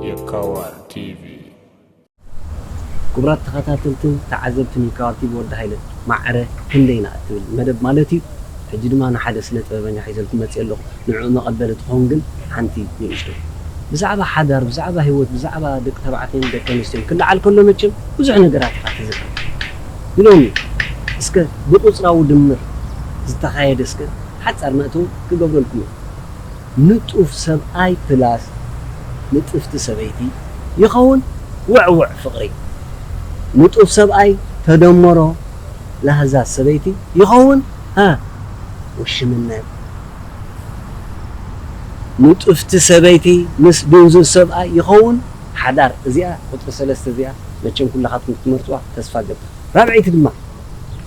የካዋር ቲቪ። ክቡራት ተኸታተልትን ተዓዘብትን ይካዋር ቲቪ፣ ወዲ ሃይለ፣ ማዕረ ክንደይና እትብል መደብ ማለት እዩ። ሕጂ ድማ ንሓደ ስነ ጥበበኛ ሒዘልኩም መፅእ ኣለኹ። ንዕኡ መቐበሊ ትኸውን ግን ሓንቲ ንእሽቶ። ብዛዕባ ሓዳር፣ ብዛዕባ ህይወት፣ ብዛዕባ ደቂ ተባዕትዮን ደቂ ኣንስትዮን ክለዓል ከሎ መቸም ብዙሕ ነገራት ኢኻ ትዝክር። ንሎሚ እስከ ብቁፅራዊ ድምር ዝተኻየደ እስከ ሓፃር መእተዊ ክገብረልኩም እየ። ንጡፍ ሰብኣይ ፕላስ ንጥፍቲ ሰበይቲ ይኸውን ውዕውዕ ፍቕሪ። ንጡፍ ሰብኣይ ተደመሮ ላህዛዝ ሰበይቲ ይኸውን፣ ሃ፣ ውሽምነት። ንጡፍቲ ሰበይቲ ምስ ድንዙዝ ሰብኣይ ይኸውን ሓዳር። እዚኣ ቁጽሪ ሰለስተ እዚኣ መቸም ኩላኻትኩም ክትመርጽዋ ተስፋ እገብር። ራብዐይቲ ድማ፣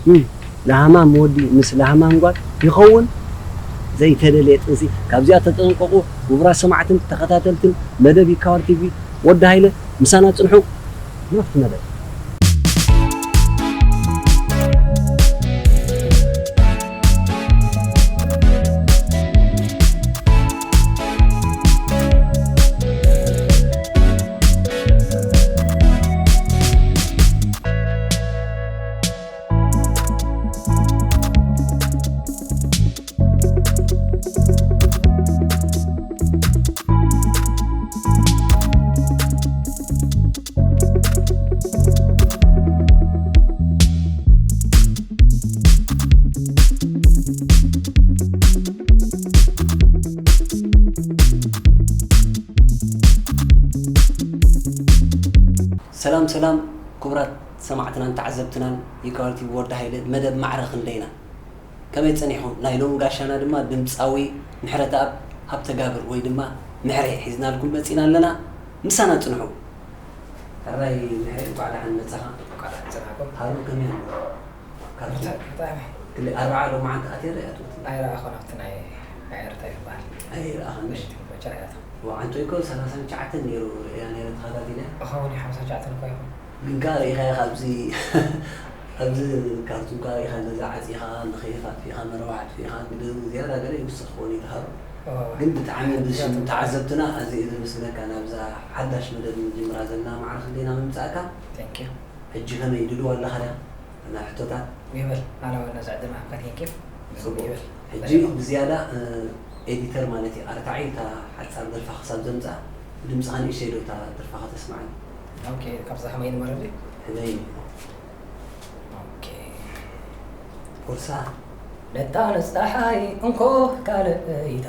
እም፣ ለሃማም ወዲ ምስ ለሃማም ጓል ይኸውን ዘይተደልየ ጥንሲ። ካብዚኣ ተጠንቀቑ ክቡራት ሰማዕትን ተኸታተልትን መደብ ይካዋር ቲቪ። ወዲ ሃይለ ምሳና ጽንሑ። ናብቲ መደብ። ሰላም ሰላም ክቡራት ሰማዕትናን ተዓዘብትናን፣ ይካዋር ቲቪ፣ ወዲ ሃይለ፣ መደብ ማዕረ ክንደይና። ከመይ ጸኒሕኩም? ናይ ሎሚ ጋሻና ድማ ድምጻዊ ምሕረተኣብ ሃብተጋብር ወይ ድማ ምሕሬ ሒዝናልኩም መጺና ኣለና። ምሳና ጽንሑ። ሕራይ ምሕሬ፣ እንቋዕ ደሓን መጻኻ። እንቋዕ ደሓን ጸናሕኩም። ሃሩ ከመይ ኣሎ? ካብቲ ብጣዕሚ፣ ብጣዕሚ። ክልተ ኣርባዓ ሎማዓንቲ ኣትየ ርኣያ ትወት። ኣይረኣኹን ኣብቲ ናይ፣ ናይ ኤርትራ ይበሃል። ኣይረኣኽን። ዋ፣ ዓንቶይ እኮ ሰላሳን ትሽዓተን ነይሩ ርእያ ነይረ፣ ተኸታቲለ። እኸውን እዩ፣ ሓምሳን ትሽዓተን እኮ ይኹን። ግን ከኣ ርኢኻዮ ካብዚ፣ ኣብዚ ካርቱም ከኣ ርኢኻ፣ ገዛ ዓጺኻ፣ መኽየፍ ኣጥፊእኻ፣ መረባ ኣጥፊእኻ፣ ግደ ዝያዳ ገለ ይውስኽ ክኸውን እዩ፣ ተሃሩ። እዎ። ግን ብጣዕሚ ብስም ተዓዘብትና ኣዝየ እየ ዘመስግነካ፣ ናብዛ ሓዳሽ መደብ ንጅምራ ዘለና ማዕረ ክንደይና ምምጻእካ። Thank you። ሕጂ ከመይ ድልዋ ኣለኻ ድያ? ናብ ሕቶታት? ይበል፣ ኣነ እውን ነዚ ዕድል ምሃብካ thank you። ጽቡቕ። ይበል። ሕጂ ብዝያዳ፣ እ፣ ኤዲተር ማለት እዩ፣ ኣርታዒ፣ እታ ሓጻር ደርፋ ክሳብ ዘምጽኣ፣ ብድምጽኻ ንእሽተይ ዶ እታ ደርፋ ከተስምዓኒ? ኦኬ፣ ካብዛ ከመይ ንመረለይ? ሕበይኒ። ኦኬ። ቁርሳ? ነታ ንጸሓይ እንኮ ካልእ እይታ፣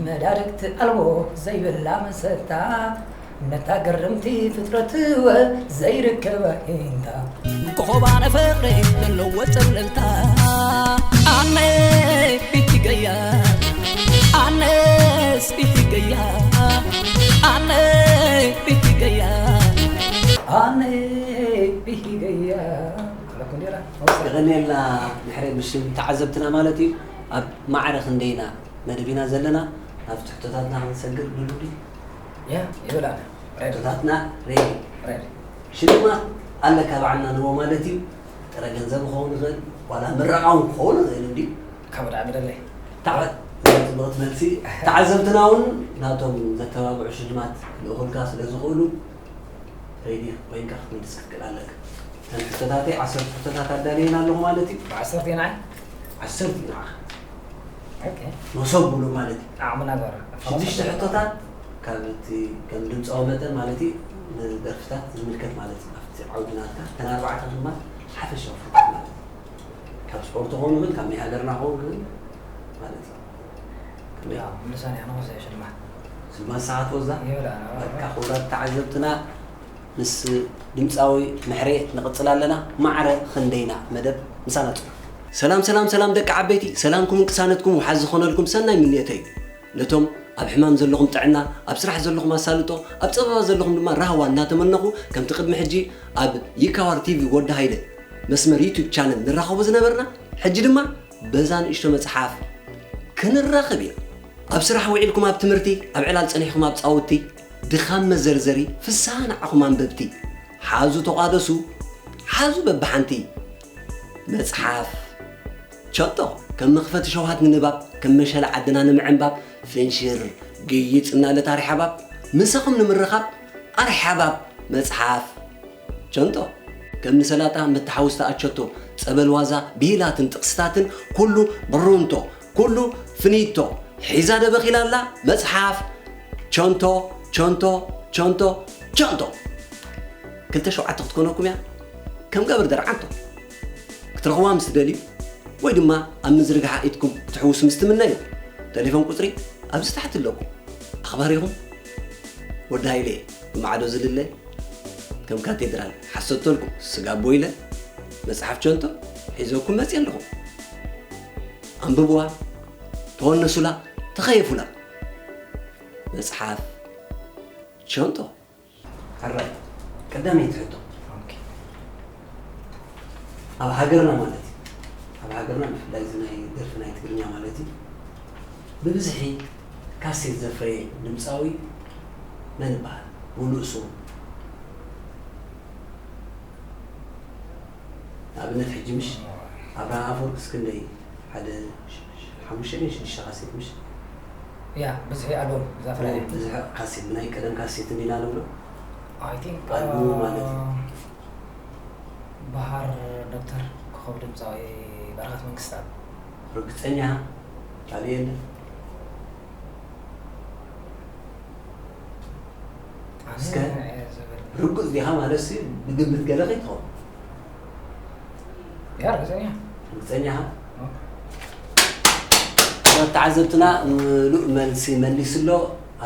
መዳርግቲ ኣልቦ ዘይብላ መሰታ፣ ነታ ግርምቲ ፍጥረት ወ ዘይርከባ ሂንታ። ኮኾብ ኣነ ፍቕሪ ዘለዎ ጽብልልታ፣ ኣነ ቢቲ ገያ፣ ኣነስ ቢቲ ገያ፣ ኣነ ቢቲ ገያ፣ ኣነ ቢቲ ገያ። ኣለኩም ዲራ? የቐንየልና ምሕሬ፣ ብሽም ተዓዘብትና ማለት እዩ። ኣብ ማዕረ ክንደይና መደብ ኢና ዘለና። ናብቲ ሕቶታትና ክንሰግር ድሉው ድዩ? ያ፣ ይብል ኣነ። ሬዲ። ሕቶታትና ሬዲ። ሬዲ። ሽልማት ኣለካ ባዕልና ንቦ ማለት እዩ። ጥረ ገንዘብ ክኸውን ይኽእል፣ ዋላ ምረቓ እውን ክኸውን ይኽእል እንድዩ። ካብ ወድዓ ግደለይ። ተዓ-፣ ጽቡቕቲ መልሲ። ተዓዘብትና እውን ናቶም ዘተባብዑ ሽልማት ክልእኹልካ ስለ ዝኽእሉ፣ ሬዲ ኮይንካ ክትምልስ ክትክእል ኣለካ። እተን ሕቶታተይ ዓሰርተ ሕቶታት ኣዳልየን ኣለኹ ማለት እዩ። ብዓሰርተ ናይ? ዓሰርተ ንዓኻ። ኦኬ። መሶብ ብሉ ማለት እዩ። ዓቕምና ገበራ። ሽዱሽተ ሕቶታት ካብ እቲ ከም ድምፃዊ መጠን ማለት እዩ፣ ንደርፍታት ዝምልከት ማለት እዩ። ኣብቲ ዓውዲ ናትካ። እተን ኣርባዕተ ድማ ሓፈሻዊ ፍልጠት ማለት እዩ። ካብ ስፖርት ክኾኑ ግን፣ ካብ ናይ ሃገርና ክኾኑ ግን ማለት እዩ። ከመይ? ያው፣ ምልሳን እያ፣ ንወስደ ሽልማት። ሽልማት ሰዓት ወዛ? ይብላ፣ ነው። በቃ፣ ክቡራት ተዓዘብትና፣ ምስ ድምፃዊ ምሕሬ ንቕጽል ኣለና። ማዕረ ክንደይና መደብ ምሳና ጽኑ። ሰላም፣ ሰላም፣ ሰላም ደቂ ዓበይቲ፣ ሰላምኩምን ቅሳነትኩም ውሓዝ ዝኾነልኩም ሰናይ ምንዮተይ እዩ። ነቶም ኣብ ሕማም ዘለኹም ጥዕና፣ ኣብ ስራሕ ዘለኹም ኣሳልጦ፣ ኣብ ጸበባ ዘለኹም ድማ ራህዋ እናተመነኹ፣ ከምቲ ቅድሚ ሕጂ ኣብ ይካዋር ቲቪ ወዲ ሃይለ መስመር ዩቱብ ቻነል ንራኸቦ ዝነበርና፣ ሕጂ ድማ በዛ ንእሽቶ መጽሓፍ ክንራኸብ ኢና። ኣብ ስራሕ ውዒልኩም ኣብ ትምህርቲ፣ ኣብ ዕላል ጸኒሕኩም ኣብ ጻውቲ፣ ድኻም መዘርዘሪ፣ ፍስሃ ንዓኹም ኣንበብቲ። ሓዙ ተቋደሱ፣ ሓዙ በብሓንቲ። መጽሓፍ፣ ቸጦ፣ ከም መኽፈቲ ሸውሃት ንንባብ፣ ከም መሸላ ዓድና ንምዕንባብ፣ ፍንሽር ግይጽ እናለት ኣርሓባብ፣ ምሳኹም ንምርኻብ ኣርሓባብ መጽሓፍ ቸንቶ። ከም ንሰላጣ መተሓውስታ ኣቸቶ፣ ጸበል ዋዛ ብሂላትን ጥቕስታትን፣ ኩሉ ብሩንቶ፣ ኩሉ ፍኒቶ፣ ሒዛ ደበኺላ ኣላ መጽሓፍ ቸንቶ፣ ቸንቶ፣ ቸንቶ፣ ቸንቶ። ክልተ ሸውዓተ ክትኮነኩም እያ ከም ገበር ደርዓንቶ። ክትረኽቡዋ ምስ ትደልዩ ወይ ድማ ኣብ ምዝርግሓ ኢድኩም ክትሕውሱ ምስ ትምነዩ፣ ተሌፎን ቁጽሪ ኣብዚ ታሕቲ ኣለኩም። ኣኽባሪኹም ወዲ ሃይለ ብማዕዶ ዝልለ፣ ከም ካቴድራል ሓሰቶልኩም ስጋቦ ኢለ፣ መጽሓፍ ቸንቶ ሒዘኩም መጽየ ኣለኹ። ኣንብቡዋ፣ ተወነሱላ፣ ተኸየፉላ። መጽሓፍ ቸንቶ። ሕራይ፣ ቀዳመይቲ ሕቶ። ኦኬ። ኣብ ሃገርና ማለት እዩ። ኣብ ሃገርና ብፍላይ እዚ ናይ ደርፊ ናይ ትግርኛ ማለት እዩ። ብብዝሒ ካሴት ዘፍረየ ድምጻዊ መን ይበሃል? ምሉእ ስሙ። ንኣብነት ሕጂ ምሽ ኣብርሃም ኣፈወርቅስ ክንደይ ሓደ ሽ-፣ ሽ-፣ ሓሙሽተ ድዩ ሽዱሽተ ካሴት ምሽ? ያ፣ ብዝሒ ኣልበም ዘፍረየ። ብዝሒ ካሴት፣ ብናይ ቀደም ካሴት እንዲና ንብሎ? I think፣ ኣልበሙ ማለት እዩ። አ፣ በሃር ዶክተር ኮኸብ ድምፃዊ በረኸት መንግስትኣብ። ርግፀኛ? ካልእ የለን? ኣነ እስከ እየ ዝብል። ርጉፅ ዲኻ ማለት ሲ ብግምት ገለ ከይትኸውን? ያ፣ ርግፀኛ። ርግፀኛ ኢኻ? ኦ። ተዓዘብትና ምሉእ መልሲ መሊሱ ኣሎ።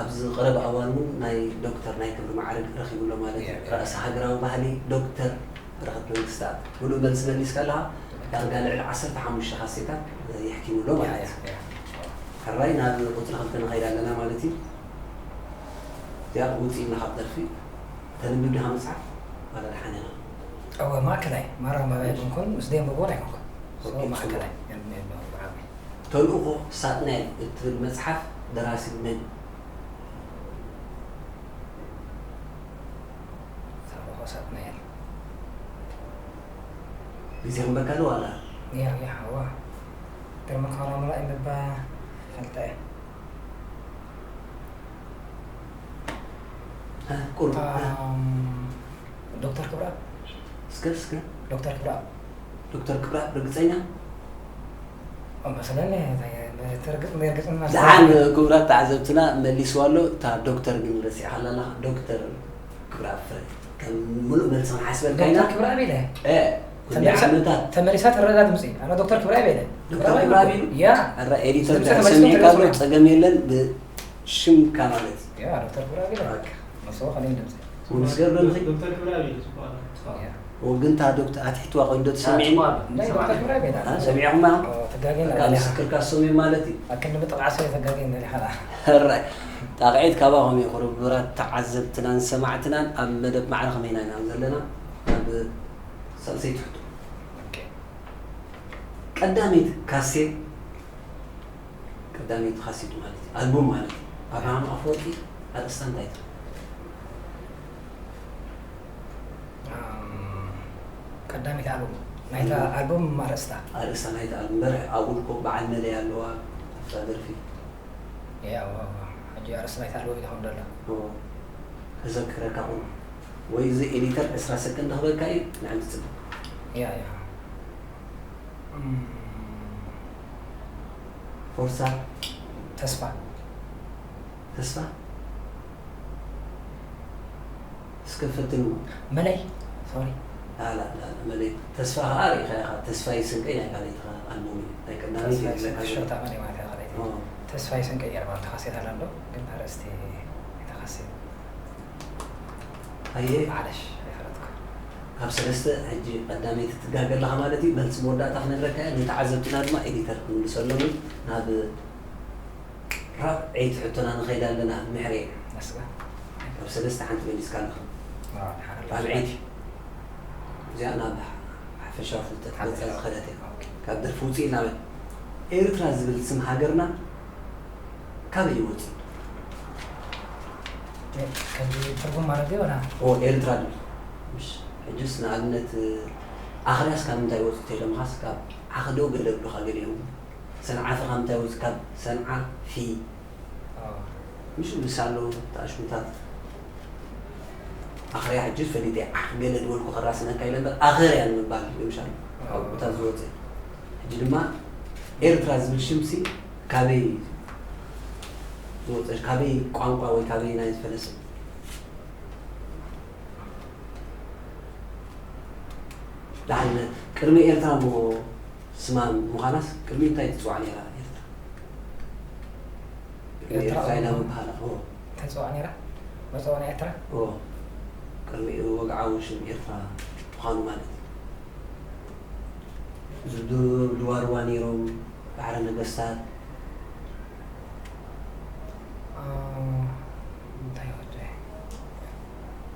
ኣብዚ ቀረባ እዋን እውን ናይ ዶክተር ናይ ክብሪ ማዕረግ ረኺቡ ኣሎ ማለት እዩ። ያ፣ ያ። ራእሲ ሃገራዊ ባህሊ ዶክተር በረኸት መንግስትኣብ። ምሉእ መልሲ መሊስካ ኣለኻ። ዳርጋ ልዕሊ ዓሰርተ ሓሙሽተ ካሴታት የሕቲሙ ኣሎ ማለት እዩ። ያ፣ ያ። ሕራይ ናብ ቁፅሪ ክልተ ንኸይድ ኣለና ማለት እዩ። እዚኣ ውፅእ ኢልና ካብ ደርፊ። ተንብብ ዲኻ መፅሓፍ? ዋላ ደሓን ኢኻ? እወ፣ ማእከላይ። ማራ ኣንባቢ ኣይኮንኩን፣ ምስ ደንበቦን ኣይኮንኩን። ሶ ኦኬ፣ ማእከላይ። ጽቡቕ። የም-፣ የም-፣ ብራሚ። ተልእኾ ሳጥናኤል እትብል መፅሓፍ ደራሲ መን እዩ? ተልእኾ ሳጥናኤል። ግዜ ክንበካ ዶ ዋላ? ያ፣ ያ፣ እወ። ግርማ ካራ ምራይ ምባ ፈልጠ እየ። እ፣ ቁሩብ። ኣም፣ ዶክተር ክብረኣብ። እስከ፣ እስከ። ዶክተር ክብረኣብ። ዶክተር ክብረኣብ ርግጸኛ? ኦ፣ መሰለኒ፣ ተርግጽ፣ መርግጽ እና ደሓን ክቡራት ተዓዘብትና መሊስዋ ኣሎ። እታ ዶክተር ግን ረሲዕኻላ ኣለኻ። ዶክተር ክብረኣብ ፍረ። ከም ምሉእ መልሲ ክንሓስበልካ ኢና። ዶክተር ክብረኣብ ኢለ። እ፣ ኩሉ ተመሊሳ፣ ዓመታት። ተመሊሳ ትረዳ ድምፂ። ኣነ ዶክተር ክብረኣብ ኢለ። ዶክተር ክብረኣብ ኢሉ? ያ። ኣረ፣ ኤዲተር ድምፂ ድሕሪ ተመሊሱ ሰሚዕካ ኣሎ፣ ትረዳ። ጸገም የለን። ብሽምካ ማለት እዩ። ያ፣ ዶክተር ክብረኣብ ኢለ። ኦኬ። መሰቦ ከመይ ድምፂ? ወንስ ገርበልኺ? ዶክተር ክብረኣብ ኢሉ፣ ጽቡቕ ኣሎ። ያ። ወግንታ ዶክተር ኣትሒትዋ ኮይኑ ዶ ትሰሚዕኒ? ጽቡቕ ኣሎ። ናይ ዶክተር ክብረኣብ ኢለ። ኣ፣ ሰሚዕኹማ? ኦ፣ ተጋጊና በቃ ኣለኻ። ምስክርካ ሰሚዕ ማለት እዩ። ኣክን ንምጥቓስ እየ ተጋጊና ኣለኻ። ሕራይ። ጣቕዒት ካባኹም እዩ፣ ክቡራት ተዓዘብትናን ሰማዕትናን። ኣብ መደብ ማዕረ ከመይና ኢና ዘለና? ኣብ ሳልሰይቲ ሕቶ። ኦኬ። ቀዳመይቲ ካሴት፣ ቀዳመይቲ ካሴት ማለት እዩ፣ ኣልቡም ማለት እዩ። ኣብርሃም ኣፈወርቂ ኣርእስታ እንታይ ትብል? ኣም፣ ቀዳመይቲ ኣልቡም፣ ናይታ እም። ኣልቡም ኣርእስታ። ኣርእስታ ናይታ ኣልቡም። በርሕ ኣብኡ እኮ በዓል መለያ ኣለዋ፣ ኣብታ ደርፊ። ያ፣ ዋ፣ ዋ። ሕጂ ኣርእስታ ናይታ ኣልቡም ይኸውን ዘሎ። ኦ፣ ከዘክረካ ቁም። ወይ እዚ ኤዲተር ዕስራ ሰከንድ ክበካ እዩ፣ ንዕም ትጽብቅ። ያ፣ ያ። እም። ፎርሳ። ተስፋ። ተስፋ? እስከ ፈትንዎ። መለይ፣ ሶሪ። ላ፣ ላ፣ ላ፣ ላ፣ መለይ። ተስፋ ኸዓ ርኢኻ ኢኻ። ተስፋ ይስንቀይ ናይ ካልኣይቲ ኸዓ ኣልቡም እዩ። ናይ ቀዳመይቲ ተስፋ እዩ ዝብለካ ይስንቀይ ዘሎ። ሸታ መለይ ማለት እያ ካልኣይቲ። ኦ። ተስፋ ይስንቀይ እያ ማለት ካሴት ኣላ እንዶ፣ ግን ኣርእስቲ እታ ካሴት። ኣየ። ማዕለሽ፣ ኣይፈለጥኩ። ካብ ሰለስተ ሕጂ ቀዳመይቲ ትጋገ ኣለኻ ማለት እዩ። መልሲ መወዳእታ ክነግረካ እየ። ንተዓዘብትና ድማ ኤዲተር ክምልሰሎም እዩ። ናብ ራብዐይቲ ሕቶና ንኸይድ ኣለና፣ ምሕሬ። መስገን። ካብ ሰለስተ ሓንቲ መሊስካ ኣለኻ። ኣዎ፣ ሓደ ራብዐይቲ። እዚኣ ናብ ሓፈሻዊ ፍልጠት ሓፈሻዊ። ገጻ ዝኸደት እያ። ኦኬ። ካብ ደርፊ ውፅእ ኢልና በል። ኤርትራ ዝብል ስም ሃገርና ካበይ ይወፅእ? ከምዚ ትርጉም ማለት ድዩ ወላ? ኦ፣ ኤርትራ ድብል። ምሽ፣ ሕጅስ ንኣብነት፣ ኣኽርያስ ካብ ምንታይ ወፂኡ ተይሎምኻስ ካብ ዓኽ ዶ ገለ ብሉኻ ገሊኦም። ሰንዓፈ ካብ ምንታይ ወፂኡ? ካብ ሰንዓ ፊ። ኣዎ። ምሽ ምስ ኣሎ ተኣሽሙታት ኣኽርያ ሕጂ ፈሊጠ ዓኽ ገለ ዝበልኩ ከራስነካ ኢለ እምበር ኣኸርያ ንምባል እዩ ምሽ ኣሎ። ካብ ኣዎ። ቦታት ዝወፀ። ሕጂ ድማ ኤርትራ ዝብል ሽምሲ ካበይ ዝወፀ? ካበይ ቋንቋ ወይ ካበይ ናይ ዝፈለሰ? ዳሕል ቅድሚ ኤርትራ እሞ ስማ ምዃናስ ቅድሚ እንታይ ትጽዋዕ ነይራ ኤርትራ? ቅድሚ ኤርትራ ኤርትራ ኢላ እሞ ምብሃላ። ኦ። እንታይ ትጽዋዕ ነይራ? መጸውዒ ኤርትራ? ኦ። ቅድሚ ወግዓዊ ሽም ኤርትራ ምዃኑ ማለት እዩ። ዝብሉ ልዋርዋ ነይሮም፣ ባሕረ ነገስታት። ኦ፣ እንታይ ወደ?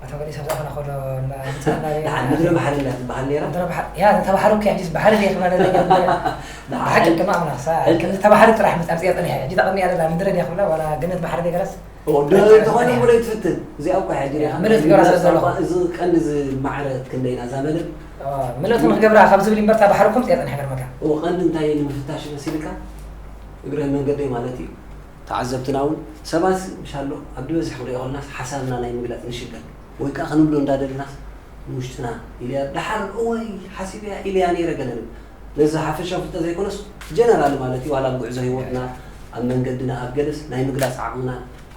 ኣታ ወዲ ሰብ ዝኣኽላ ከሎ እንዳ ህንጻ እንዳ ቤት ደሓን ምድሪ ባሕሪ ኢላ ትበሃል ነይራ? ምድሪ ባሕሪ፣ ያ፣ እታ ባሕሪ እኮ ሕጂስ ባሕሪ ድየ ክብላ ደለኛ? ደሓን። ብሓቂ ድማ ኣምላኽ፣ ሳ-፣ ሕጂ ከምዚ እታ ባሕሪ ጥራሕ ምስ ኣምጽያ ጸኒሐ። ሕጂ ተቐኒያ ዘላ ምድሪ ድያ ክብላ፣ ዋላ ገነት ባሕሪ ድያ ገለስ? ኦ፣ ዶ-፣ ኣይትፈልጥን ዝኾነ እያ። እምበር ኣይትፍትን። እዚኣ እኳ ሕጂ ዲኻ? ምልእቲ ገብራ ስለ ዘለኹ። እዚ ቀንዲ እዚ ማዕረ ክንደይና እዛ መደብ? ኦ፣ ምልእቲ ንክገብራ ካብ ዝብል እምበር እታ ባሕሪ እኮ ኣምጽያ ጸኒሐ ገርመካ። ኦ፣ ቀንዲ እንታይ ንምፍታሽ መሲልካ? እግረ መንገደይ ማለት እዩ። ተዓዘብትና እውን ሰባት ምሽ ኣሎ ኣብ ዝበዝሕ ክንሪኦ ከለናስ ሓሳብና ናይ ምግላጽ ንሽገር ወይ ከኣ ክንብሎ እንዳደልናስ ንውሽጥና ኢለያ ደሓር እወይ ሓሲበያ ኢለያ ነይረ ገለ ንብል። ነዚ ሓፈሻዊ ፍልጠት ዘይኮነስ ጀነራል ማለት እዩ። ዋላ ኣብ ጉዕዞ ህይወትና ኣብ መንገድና ኣብ ገለስ ናይ ምግላጽ ዓቕምና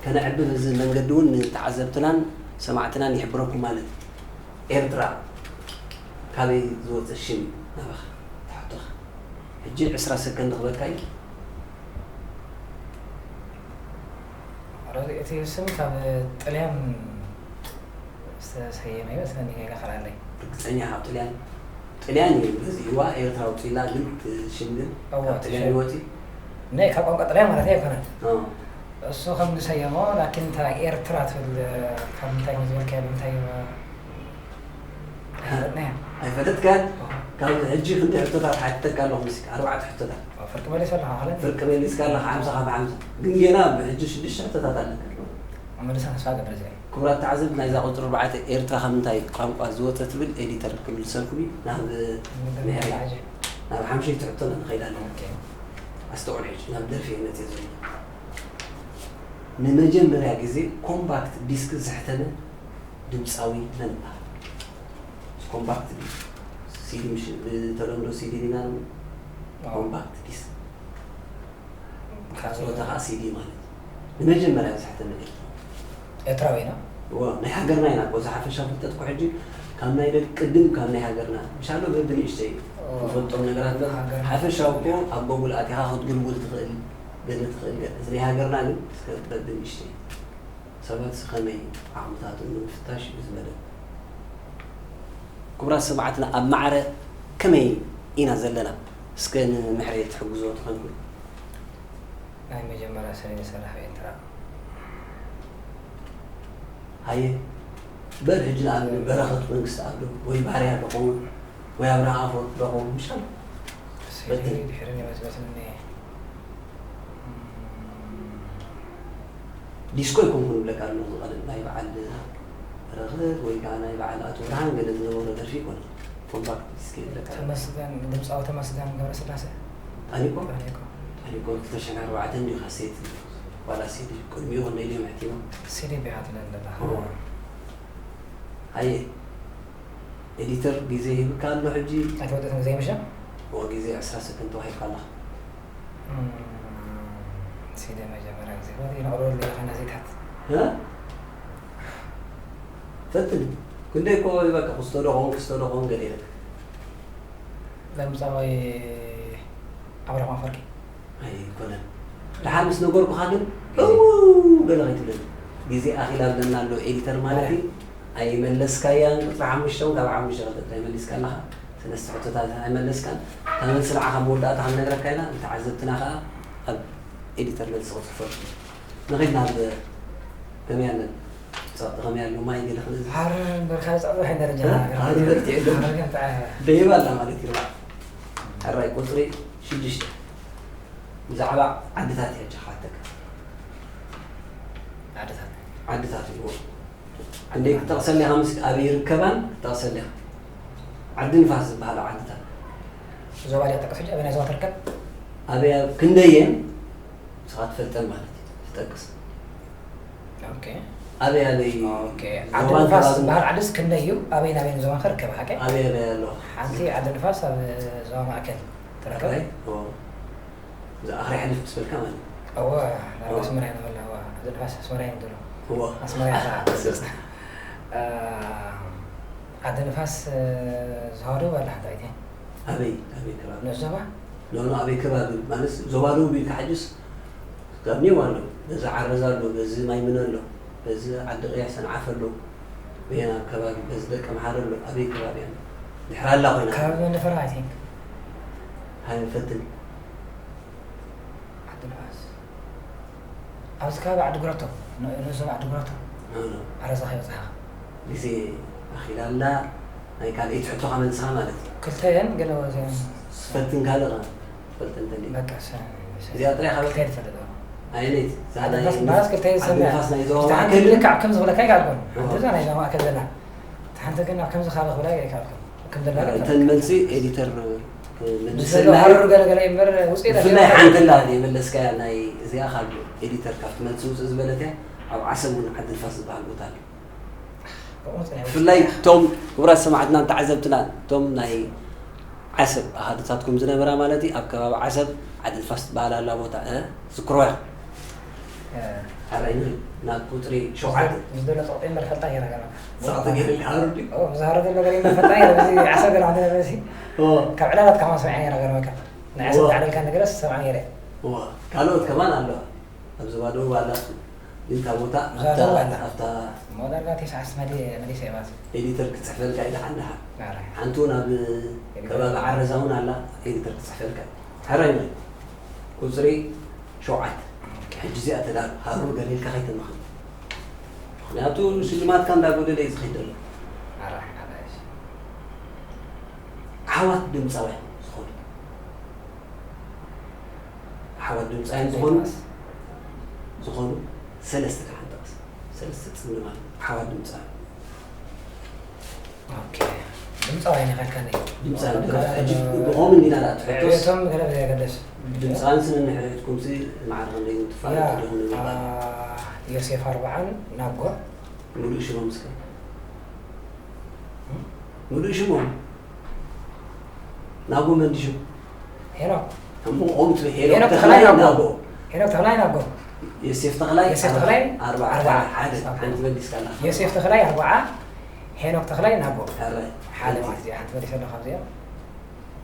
ከነዕብብ እዚ መንገዲ እውን ንተዓዘብትናን ሰማዕትናን ይሕብረኩም ማለት እዩ። ኤርትራ ካበይ ዝወጸ ሽም እዩ ናባኻ ትሕቶኻ? ሕጂ ዕስራ ሰከንድ ክበካ እዩ። ሮዚ፣ እቲ ስም ካብ ጥልያን ዝተሰየመ ይመስለኒ፣ ጌጋ ካልኣለይ። ርግጸኛ ካብ ጥልያን? ጥልያን እዩ ገዚእዋ፣ ኤርትራ ኣውጺእላ፣ ግን እቲ ሽም ግን እወ፣ ካብ እቲ ጥልያን ሽም። ይወጽእ? ናይ ካብ ቋንቋ ጥልያን ማለት ኣይኮነን። እ። እሱ ከም ዝሰየሞ፣ ላኪን እታ ኤርትራ ትብል ካብ ምንታይ እዩ ዝበልካዮ፣ ብምንታይ እዩ? ኣይፈለጥናዮን። ኣይፈለጥካን? ካብ ሕጂ ክንደይ ሕቶታት ሓቲተካ ኣለኹ፣ ምስካ ኣርባዕተ ሕቶታት። ፍርቂ መሊሰ ኣለኻ፣ ማለት? ፍርቂ መሊስካ ኣለኻ፣ ሓምሳ ካብ ሓምሳ። ግን ጌና ብሕጂ ሽዱሽተ ሕቶታት ኣለካ። መሊሰ ተስፋ እገብር እዚኣ። ክቡራት ተዓዘብቲ፣ ናይዛ ቁጽሪ ኣርባዕተ ኤርትራ ካብ ምንታይ ቋንቋ ዝወጸ ትብል ኤዲተር ክምልሰልኩም እዩ። ናብ ምሕርያ፣ ሕጂ። ናብ ሓምሸይቲ ሕቶና ንኸይድ ኣለና። ኦኬ። ኣስተውዕል ሕጂ፣ ናብ ደርፊ እየ መጽየ ዘሎ። ንመጀመርያ ግዜ ኮምፓክት ዲስክ ዘሕተመ ድምጻዊ መን ይበሃል? ኮምፓክት ዲስክ፣ ሲዲ፣ ምሽ-፣ ብተለምዶ ሲዲ ዲና ንብሎ? ኣዎ። ኮምፓክት ዲስክ። ካብ ጾታ ኸዓ ሲዲ ማለት እዩ። ንመጀመርያ ዝሕተመ ኤርትራዊ። ኤርትራዊ ኢና? እዎ፣ ናይ ሃገርና ኢና እኮ። እዚ ሓፈሻዊ ፍልጠት እኮ ሕጂ ካብ ናይ ደቂ ቅድም ካብ ናይ ሃገርና። ምሻሎ በብንእሽተይ ኦ። ንፈልጦም ነገራት በር-፣ ሃገርና ሓፈሻዊ እኮ ትፈልጥ። ኣብ ጎጉል ኣቲኻ ክትጉልጉል ትኽእል፣ ገለ ትኽእል ገለ። እዚ ናይ ሃገርና ግን እስከ በብንእሽተይ። ሰባት ከመይ ዓቕምታቶም ንምፍታሽ እዩ እዚ መደብ። ክቡራት ሰማዕትና፣ ኣብ ማዕረ ከመይ ኢና ዘለና? እስከ ንምሕሬ ትሕግዞ ትኾንኩ? ናይ መጀመርያ ስነ ዝሰርሕ ኤርትራ። ሃየ፣ በል ሕጂ ንኣብነት በረኸት መንግስትኣብ ዶ ወይ ባርያ ዶ ኸውን ወይ ኣብርሃ ኣፈወርቂ ዶ ኸውን ምሻል? ስእሊ በትል። ድሕሪ እኔ መስመስልኒ። ዲስኮ ኣይኮንኩን እብለካ ኣለኹ፣ ዝቐደም ናይ በዓል በረኸት ወይ ከዓ ናይ በዓል ኣቶ ብርሃን ገለ ዝነበሮ ደርፊ ኣይኮነን። ኮምፓክት ዲስክ እብለካ ኣለኹ። ተመስገን፣ ድምፃዊ ተመስገን ገብረስላሴ። ጣኒቆ? ጣኒቆ። ጣኒቆ ክልተ ሽሕን ኣርባዕተን እንዲዩ ካሴት፣ ዋላ ሲዲ ቅድሚኡ ክንደይ ድዮም ሕቲሞም? ሲዲ ቢያ ትለን ዘለኻ። እዎ። ሃየ፣ ኤዲተር ግዜ ሂብካ ኣሎ ሕጂ። ኣይተወደእትን ግዜ ምሸ? እዎ፣ ግዜ ዕስራ ሰከንድ ተዋሂብካ ኣለኻ። እም፣ ሲዲ መጀመርያ ግዜ። ወዲ ነቕርበሉ ኣለኻ ነዚታት። እ? ፈትን። ክንደይ እኮ ይበቃ፣ ክስቶ ዶ ኾን፣ ክስቶ ዶ ኾን ገለ ኢለካ። ድምፃዊ ኣብርሃም ኣፈወርቂ። ኣይኮነን። ደሓር ምስ ነገርኩኻ ግን እው ገለ ከይትብለኒ። ግዜ ኣኺል ኣለና ኣሎ ኤዲተር ማለት እዩ። ኣይመለስካያን ቁፅሪ ሓሙሽተ እውን ካብ ሓሙሽተ ቀጥታ ይመሊስካ ኣለኻ። ሰለስተ ሕቶታት ኣይመለስካን። እታ መልሲ ንዓኻ መወዳእታ ክንነግረካ ኢና። ንተዓዘብትና ከዓ ኣብ ኤዲተር መልሲ ክፅሕፈሉ። ንኸይድ ናብ ከመይ ኣለን? ጸቕጢ ከመይ ኣሎ? ማይ ገለ ክንእዝዝ? ሃር እምበርካ ጸቕጢ ወሒድ ደረጃ እ? ሃገር ሃር በርቲዑ ኣሎ። ሃገር ግን ጣ-፣ ደይባ ኣላ ማለት እዩ። ሕራይ ቁጽሪ ሽዱሽተ። ብዛዕባ ዓድታት እየ ሕጂ ክሓተካ። ዓድታት። ዓድታት እዩ። ክንደይ ክጠቕሰልካ ምስ ኣበይ ይርከባን ክጠቕሰልካ። ዓዲ ንፋስ ዝበሃላ ዓድታት። ዞባ ዲኻ ትጠቅስ ሕጂ ኣበይ ናይ ዞባ ትርከብ? ኣበይ ኣብ ክንደየን ንስኻ ትፈልጠን ማለት እዩ ትጠቅስ። ኦኬ ኣበይ ኣበይ ኦኬ። ዞባን ዓዲ ንፋስ ከባብን ዝበሃል ዓድስ ክንደይ እዩ? ኣበይ ናበይ ዞባ ኸርከብ ሓቀ? ኣበይ ኣበይ ኣለዋ? ሓንቲ ዓዲ ንፋስ ኣብ ዞባ ማእከል ትርከብ። ኣበይ? ኦ። እዛ ኣኽሪ ሕልፍ ምስ በልካ ማለት እዩ። እወ ናብራ ኣስመራ እየ ንበላ። እወ ዓዲ ንፋስ ኣስመራ እየ ንብሎ። እዎ። ኣስመራ እየ ንበላ። ኣስመራ። እ፣ ዓዲ ንፋስ እ፣ ዝሃዱ በላ ሓንቲ ኣይቴ። ኣበይ ኣበይ ከባቢ? ንዞባ ኖ ኖ ኣበይ ከባቢ ማለት ዞባ ደቡብ ኢልካ ሕጅስ ካብ ኒው ኣሎ፣ በዚ ዓረዛ ኣሎ፣ በዚ ማይምን ኣሎ፣ በዚ ዓዲ ቅያ ሰንዓፈ ኣሎ፣ በየና ከባቢ በዚ ደቂ ምሓር ኣሎ፣ ኣበይ ከባቢ እያ? ድሕሪ ኣላ ኮይና ከባቢ መንደፈራ ኣይ ቲንክ ሃይ ፈትን ዓዲ ንፋስ ኣብዚ ከባቢ ዓዲ ጉረቶ ንእዞም ዓዲ ጉረቶ ኖ ኖ ዓረዛ ከይበፅሓ ግዜ ኣኺላ ኣላ ናይ ካልኣይቲ ሕቶኻ መልስኻ ማለት እዩ። ክልተየን ገለ ወዘን ስፈትን ካልእ ኸ ትፈልጥ እንተሊ በቃ ሰ- እዚኣ ጥራይ ካብ ክልተየን ይፈልጥ ኣየነይቲ እዛ ዓዲ ናይ ንፋስ ማለት ክልተየን ዓዲ ዝሰምያ ንፋስ ናይ ዞባ ሓንቲ ማእከል ልክዕ ከም ዝበለካ ይጋልኮን ሓንቲ እዛ ናይ ዞባ ማእከል ዘላ ሓንቲ ግን ኣብ ከምዚ ካልእ ክብላ ይጋልኮን ከም ዘላ ግን እተን መልሲ ኤዲተር ምስ መልሰልና ሃረሩ ገለገለ እምበር ውፅኢት ብፍላይ ሓንቲ ላ የመለስካያ ናይ እዚኣ ካብ ኤዲተር ካብቲ መልሲ ውፅእ ዝበለት እያ። ኣብ ዓሰብ እውን ዓዲ ንፋስ ዝበሃል ቦታ ኣሎ። ብፍላይ እቶም ክቡራት ሰማዕትናን ተዓዘብትናን እቶም ናይ ዓሰብ ኣሃዱታትኩም ዝነበራ ማለት እዩ ኣብ ከባቢ ዓሰብ ዓዲ ንፋስ ትበሃል ኣላ ቦታ እ ዝክርዋ ሓራይ ንኽእል ናብ ቁፅሪ ሸውዓተ ዝደሎ ፀቕጢ እምበር ፈልጣ ገይራ ገራ ፃዕቲ ገይሩ ይሃሩ ድዩ ብዝሃረ ዘሎ ገለ እምበር ፈልጣ ገይራ በዚ ዓሰብ ገለ ሓደ በዚ ኦ ካብ ዕላላት ከማን ሰሚዐ ገይራ ገርመካ ናይ ዓሰብ እዋ። ተዓደልካ ነገረስ ሰማዕ ነይረ እዋ ካልኦት ከማን ኣለዋ ኣብ ዞባ ደቡብ ኣላ ግን እታ ቦታ ዞባ ደቡብ ኣላ። ኣብታ ሞዳርጋ ቴስዓስ መዲ መዲሰ እባት ኤዲተር ክፅሕፈልካ ኢለ ሓንዳሓ ናረ ሓንቲ እውን ኣብ ከባቢ ዓረዛ እውን ኣላ ኤዲተር ክፅሕፈልካ ሓራይ ንኽእል ቁፅሪ ሸውዓተ ሕጂ እዚኣ ተዳሉ ሃሩር ገሊልካ ከይተመኽን ምክንያቱ ሽልማትካ እንዳጎደለ እዩ ዝኸይድ ዘሎ ኣራይ ኣራይ ኣሕዋት ድምፃውያን ዝኾኑ ኣሕዋት ድምፃውያን ዝኾኑ ዝኾኑ ሰለስተ ከዓ ንጠቕስ ሰለስተ ፅምዲ ማለት ኣሕዋት ድምፃውያን ኦኬ ድምፃውያን ይኸልከኒ ድምፃውያን ሕጂ ብኸምን ኢና ንኣትሕቶስ ዕቤቶም ገለ ብዘየገደስ ድምፃውያን ስነ ንሕረትኩም ሲ ማዕረ ክንደይ ትፋለጡ ዲኹም ንምባል ዮሴፍ ኣርባዓን ናጎ ሙሉእ ሽሞም እስከ ሙሉእ ሽሞም ናጎ መን ሽም ሄኖክ እሞ ኦም ትብል ሄኖክ ሄኖክ ተኽላይ ተኽላይ ናጎ። ናጎ ሄኖክ ተኽላይ ናጎ ዮሴፍ ተኽላይ ዮሴፍ ተኽላይ ኣርባ ኣርባ። ሓደ ሓንቲ መሊስካ ኣላ ዮሴፍ ተኽላይ ኣርባዓ ሄኖክ ተኽላይ ናጎ ኣረ ሓደ ማለት እዩ ሓንቲ መሊሰ ኣለኻ ኣብዚኣ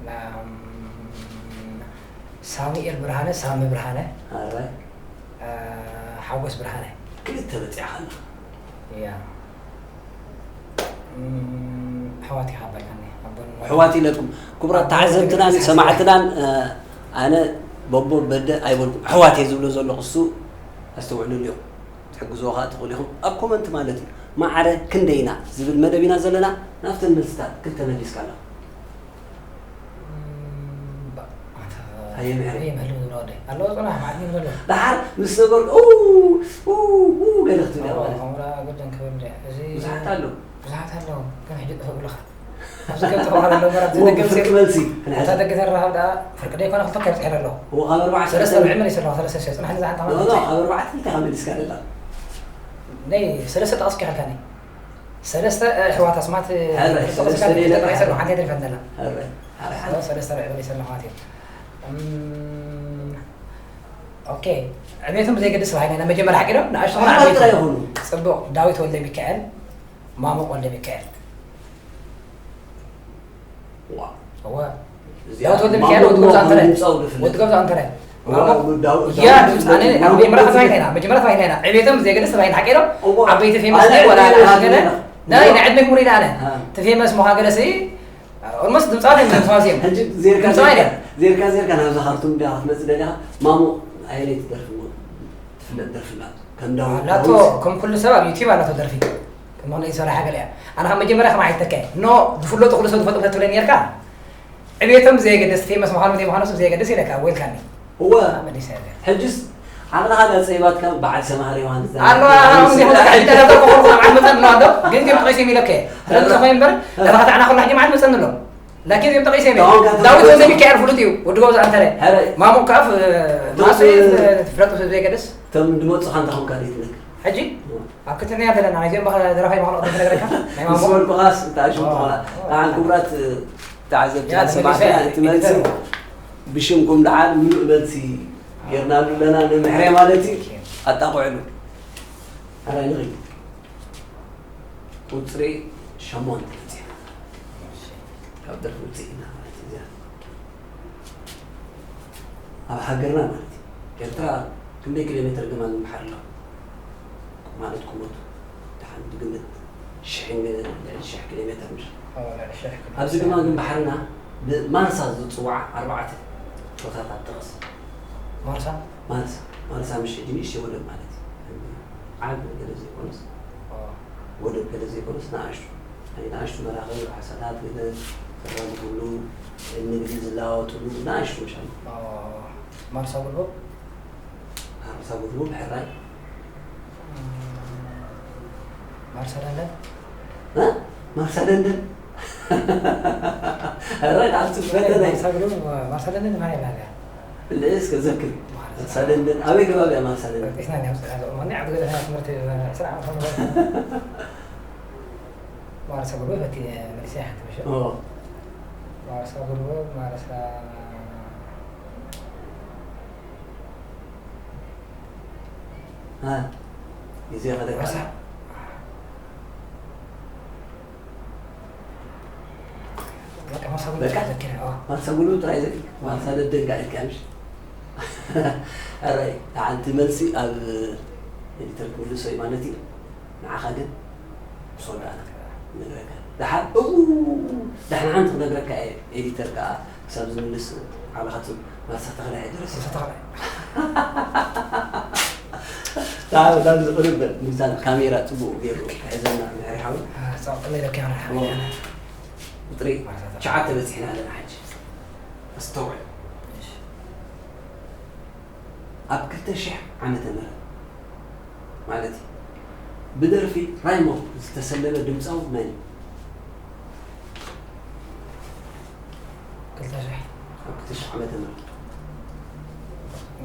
ናም- ሳሙኤል ብርሃነ ሳሚ ብርሃነ ኣረ ሓጎስ ብርሃነ ክልተ በፂዕካ ኣለኻ ያ ኣሕዋት ይሃበልካኒ ኣቦን ኣሕዋት ኢለኩም ክቡራት ተዓዘብትናን ሰማዕትናን ኣነ በቦ በደ ኣይበልኩም ኣሕዋት እየ ዝብሎ ዘለኹ እሱ ኣስተውዕሉሉ እዮም ትሕግዝዎ ከዓ ትኽእሉ ኢኹም ኣብ ኮመንት ማለት እዩ ማዕረ ክንደይ ኢና ዝብል መደብ ኢና ዘለና ናብተን መልስታት ክልተ መሊስካ ኣለኻ ኣየምሕረ ይምህሉ ዝብሎ ወደ ኣለዎ ፅናሕ ማለት ይምህሉ ደሓር ምስ ነበርኩ ኡ ኡ ኡ ገለ ክትብል እያ ማለት እዩ። ከምራ ገደን ክብል እንደ እዚ ብዙሓት ኣለዉ ብዙሓት ኣለዉ ግን ሕጂ ጥፍእ ብለኻ ኣብዚ ከም ተባሃለ ኣሎ መራት እሞ ዘደገም ብፍርቂ ሲ መልሲ እታ ክንሕዛ ደገ ተራኸብ ደኣ ፍርቂ ደይ ኮነ ክልተ ከብፅሕ ኣሎ እሞ ካብ ኣርባዕተ ሰለስተ ርብዒ መሊስ ኣለዋ ሰለስተ ሸ ፅናሕ ንዛ ሓንቲ ኖ፣ ኖ፣ ካብ ኣርባዕተ እንታይ ካብ መሊስካ ደላ ነይ ሰለስተ ጠቕስ ከይኸልካኒ ሰለስተ ኣሕዋት ኣስማት ሕረ፣ ክልተ ሰለስተ ጠቕስ ደይ ክልተ ለካ ጠቕስ ሕረ። ሓንቲ ተሪፈን ዘላ ሕረ፣ ሕረ፣ ሕረ። ሰለስተ ርብዒ መሊስ ኣለዋ ማለት እዩ እም፣ ኦኬ ዕቤቶም ብዘይገድስ ባህልና ኢና መጀመርያ ሓቂዶ ንኣሽቱ ኾነ ኣሕዋት ዓበይቲ ጥራይ ይኹኑ። ፅቡቕ ዳዊት ወልደ ሚካኤል ማሙቕ ወልደ ሚካኤል ዋ። እወ እዚኣ ዳዊት ወልደ ማሞ ሚካኤል ወዲ እሞ ገዛ ኣንተረ ድምፃዊ ዝፍለጥ። ወዲ ገዛ ኣንተረ ያ ዳዊ- ድምፂ ኣነ ዳዊ- ኣብ መጀመርያ ተባሂልና ኢና መጀመርያ ተባሂልና ኢና ዕቤቶም ብዘይገድስ ተባሂልና ሓቂዶ እሞ ዓበይቲ ፌመስ ኣነ ናይ ወላ ዕቤት ኣነ እየ ናይ ንዕድመ ክሙር ኢላ ኣነ አ። እቲ ፌመስ ምዃን ገለሲ ኦልሞስት ድምፃዊ ፌመስ ተዋሲኦም ሕጂ ዜርካ ድምፃዊ ዜርካ ኢለ ዜርካ ዜርካ ናብዛ ካርቱም እንዲያ ክትመፅእ ደሊኻ ማሞ ኣየነይቲ ደርፊ እሞ ትፍለጥ ደርፊ ላ ከም ዳዊት ኣላቶ ዳዊት ከም ኩሉ ሰብ ኣብ ዩቲብ ኣላቶ ደርፊ ከም መግለፂ ሰራሓ ገለ እያ ኣነ ካብ መጀመርያ ከማ ኣይተከ ኖ ዝፍለጡ ኩሉ ሰብ ዝፈልጡ ተትብለኒ ነርካ ዕቤቶም ብዘየገደስ ፌመስ ምዃኖም ዘይምዃኖስ ብዘየገደስ ኢለካ ወይልካኒ እወ መሊሰ ኢለ ሕጅስ ዓቕልኻ ዳፀይባትካ በዓል ሰማሃር ዮሃንስ ኣሎ ኣሁን ዜ ሆነ ካሕዳ ተቆርቆ ዓመት ነው አለው ግን ግን ቆይስ የሚለከ ለምን ሆይ እምበር ለባህት ዓና ከላ ጀማዓት መፀን ነው ላኪን እዮም ተቐይሰ ዳውን ካቶሊክ ዳዊት ወልደ ሚካኤል ፍሉጥ እዩ። ወዲ ጎብዛ ኣንተረ። ሕራይ። ማሞ ከኣ ፍ-፣ እቶም ማሱ እ-፣ ፍለጡ ሰብ ዘይገደስ። እቶም ድመጹኻ እንታይ ኾንካ ደይ ትነግር? ሕጂ? እዎ። ኣብ ከተማ ዘለና ናይዚኦም በኸ ደራፋይ መኸነ ቅድም ትነግረካ? ናይ ማሞ? ምስ በልኩኻስ እንታይ ሽም እዎ። ትኾና? እዎ። ንዓን ክቡራት ተዓዘብቲ ያ፣ ሰማዕትና ተመሊሰ። እቲ መልሲ ብሽምኩም ደዓል ምሉእ መልሲ ጌርናሉ ኣለና። ንምሕርያ ማለት እዩ። ኦኬ። ኣጣቕዕሉ። ሕራይ ንኺድ። ቁጽሪ ሸሞንተ በጺሕና። እሺ። ካብ ደርፊ ውጽእ ኢና ማለት እዩ። እዚኣ ኣብ ሃገርና ማለት እዩ። ኤርትራ ክንደይ ኪሎ ሜትር ግማን ባሕሪ ኣለዋ? ማለት ቁመቱ ደሓን ብግምት ሽሕን ልዕሊ ሽሕ ኪሎ ሜትር ምሽ። ኣዎ፣ ልዕሊ ሽሕ ኪሎ ኣብዚ ሜትር። ግማን ግን ባሕርና ብማርሳ ዝጽዋዕ ኣርባዕተ ቦታታት ጥቕስ። ማርሳ? ማርሳ፣ ማርሳ ምሽ ሕጂ ንእሽተይ ወደብ ማለት እዩ። ዓቢ ገለ ዘይኮነስ፣ ኣዎ። ወደብ ገለ ዘይኮነስ ንኣሽቱ፣ ናይ ንኣሽቱ መራኽብ ዓሳታት ገለ ዘራግፉሉ፣ ንግዲ ዝለዋወጥሉ ንኣሽቱ መሻል። ኣዎ። ማርሳ ጉልቦ? ማርሳ ጉልቦ ብሕራይ። ማርሳ ለንደን? እ? ማርሳ ለንደን? ሕራይ፣ ኣብ ትፈተ ናይ ማርሳ ጉልቦ፣ ማርሳ ለንደን ማን ይብላል? ልእስ ከዘክር። ማርሳ። ማርሳ ለንደን። ኣበይ ከባቢ እያ ማርሳ ለንደን? ርቂስና እኛ ምስ፣ ማን ዓዲ ገዛ ትምህርቲ ዕስራ ዓመት ሆኖ። ማርሳ ጉልቦ ፈቲ መሊሰ ሓንቲ ምሽ። ኦ። ማርሳ ጉልቦ፣ ማርሳ እ፣ ግዜ ከደካ። ማርሳ። በቃ ማርሳ ጉልቦ በቃ። ጥራሕ ዘኪረ፣ ኣዎ። ማርሳ ጉልቦ ጥራይ ዘኪረ። ማርሳ ደደንጋ ኢልካ ምሽ? ኣረ፣ ሓንቲ መልሲ ኣብ ኤዲተር ክምልሶ እዩ ማለት እዩ። ንዓኻ ግን ምስ ወዳእና ክነግረካ። ደሓር፣ እው፣ ደሓን ሓንቲ ክነግረካ እየ። ኤዲተር ከኣ ክሳብ ዝምልስ ዓለኻ ጽብ-፣ ማርሳ ተኽለ ኣይደረሰ። ማርሳ ተኽለ። ደሓር፣ ብጣዕሚ ዝቕርብ በል። ሚዛን ካሜራ ጽቡቕ ገይሩ ክሕዘና ምሕሪ ሓው። አ፣ ጻውቕ ኢለ ካሜራ ሓው። ቁጽሪ ማርሳ ተኽለ። ትሽዓተ በጺሕና ኣለና ሕጂ። ኣስተውዕል። እሺ። ኣብ ክልተ ሽሕ ዓመተ ምህረት ማለት እዩ። ብደርፊ ራይሞ ዝተሰለመ ድምጻዊ መን እዩ? ክልተ ሽሕ። ኣብ ክልተ ሽሕ ዓመተ ምህረት።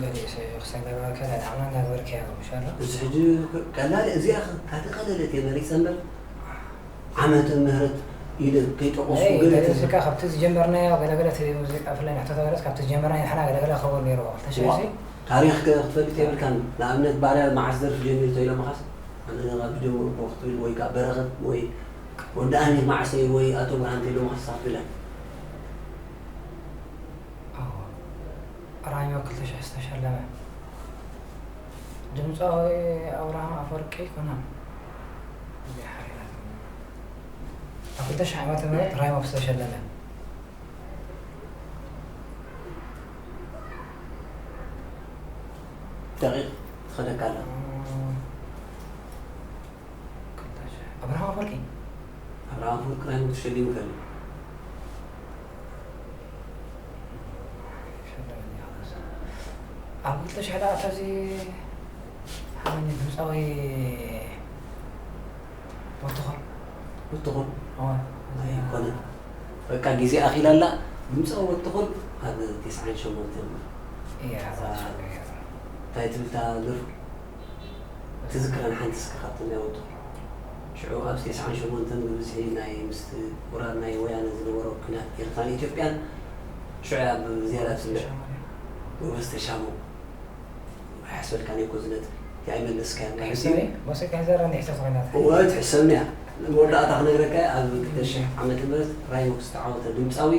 ገሊኡ ሰብ ክሳብ ገለ ከላ ንዓና እናገበርካዮ ምሽ ኣሎ? እዚ ሕጂ ቀላል እዚኣ ካተቀለለት እየ መሪጸ እምበር ዓመተ ምህረት ኢለ ከይጠቐስኩ ናይ ገለ ገለ ተዘ- ሙዚቃ ካብቲ ዝጀመርናዮ ገለገለ እቲ ሙዚቃ ብፍላይ ንሕቶ ተበለስ ካብቲ ዝጀመርናዮ ንሕና ገለገለ ክኸውን ነይርዎ። ክልተ ሽሕ ዋ፣ ሲ? ታሪኽ ከ ክትፈልጥ የብልካን። ንኣብነት ባርያ መዓስ ደርፊ ጀሚሩ ተኢሎምኻስ ኣነ ካብ ጀምሩ እኮ ክትብል ወይ ከዓ በረኸት ወይ ወዲ ኣሚር መዓስ ወይ ኣቶ ብርሃን ተኢሎምኻስ ሳትብለን። ኣዎ። ራይሞ ክልተ ሽሕ ዝተሸለመ ድምፃዊ ኣብርሃም ኣፈወርቂ ይኮና። እዚኣ ሓሪራትኒ። ኣብ ክልተ ሽሕ ዓመተ ምህረት ራይሞ ዝተሸለመ። ደቂቕ ትኸደካ ኣላ። እም፣ ክልተ ሽሕ። ኣብርሃም ኣፈወርቂ? ኣብርሃም ኣፈወርቂ ራይሞ ተሸሊሙ ይፈልጥ። ሸለመኒ ይኸላስ። ኣብ ክልተ ሽሕ ደኣ እታ እዚ ሓበኒ ድምፃዊ ወትኾን። ወትኾን? እወ። ኣይኮነን። በቃ ግዜ ኣኺላ ኣላ። ድምፃዊ ወትኾን ኣብ ተስዓን ሸሞንተን እያ፣ እዛ እያ። እንታይ ትብል እታ ደርፊ? ትዝክረን ሓንቲ እስከ ካብተን ናይ ወትኾን? ሽዑ ኣብ ተስዓን ሸሞንተን ብብዝሒ ናይ ምስቲ ወራር ናይ ወያነ ዝነበሮ ኲናት ኤርትራን ኢትዮጵያን ሽዑ ኣብ ዝያዳ ትስምዕ። ጎበዝ ተሻሙ። ኣይሕሰበልካን እየ እኮ እዚ ነጥቢ። እቲ ኣይመለስካዮን። ኣይሕሰብ እየ። መሲልካ ይዘረኒ ሕሰብ ተኾይናት። እወ፣ ትሕሰብኒ እያ። መወዳእታ ክነግረካ እየ፣ ኣብ ክልተ ሽሕ ዓመተ ምህረት ራይሞክ ዝተዓወተ ድምፃዊ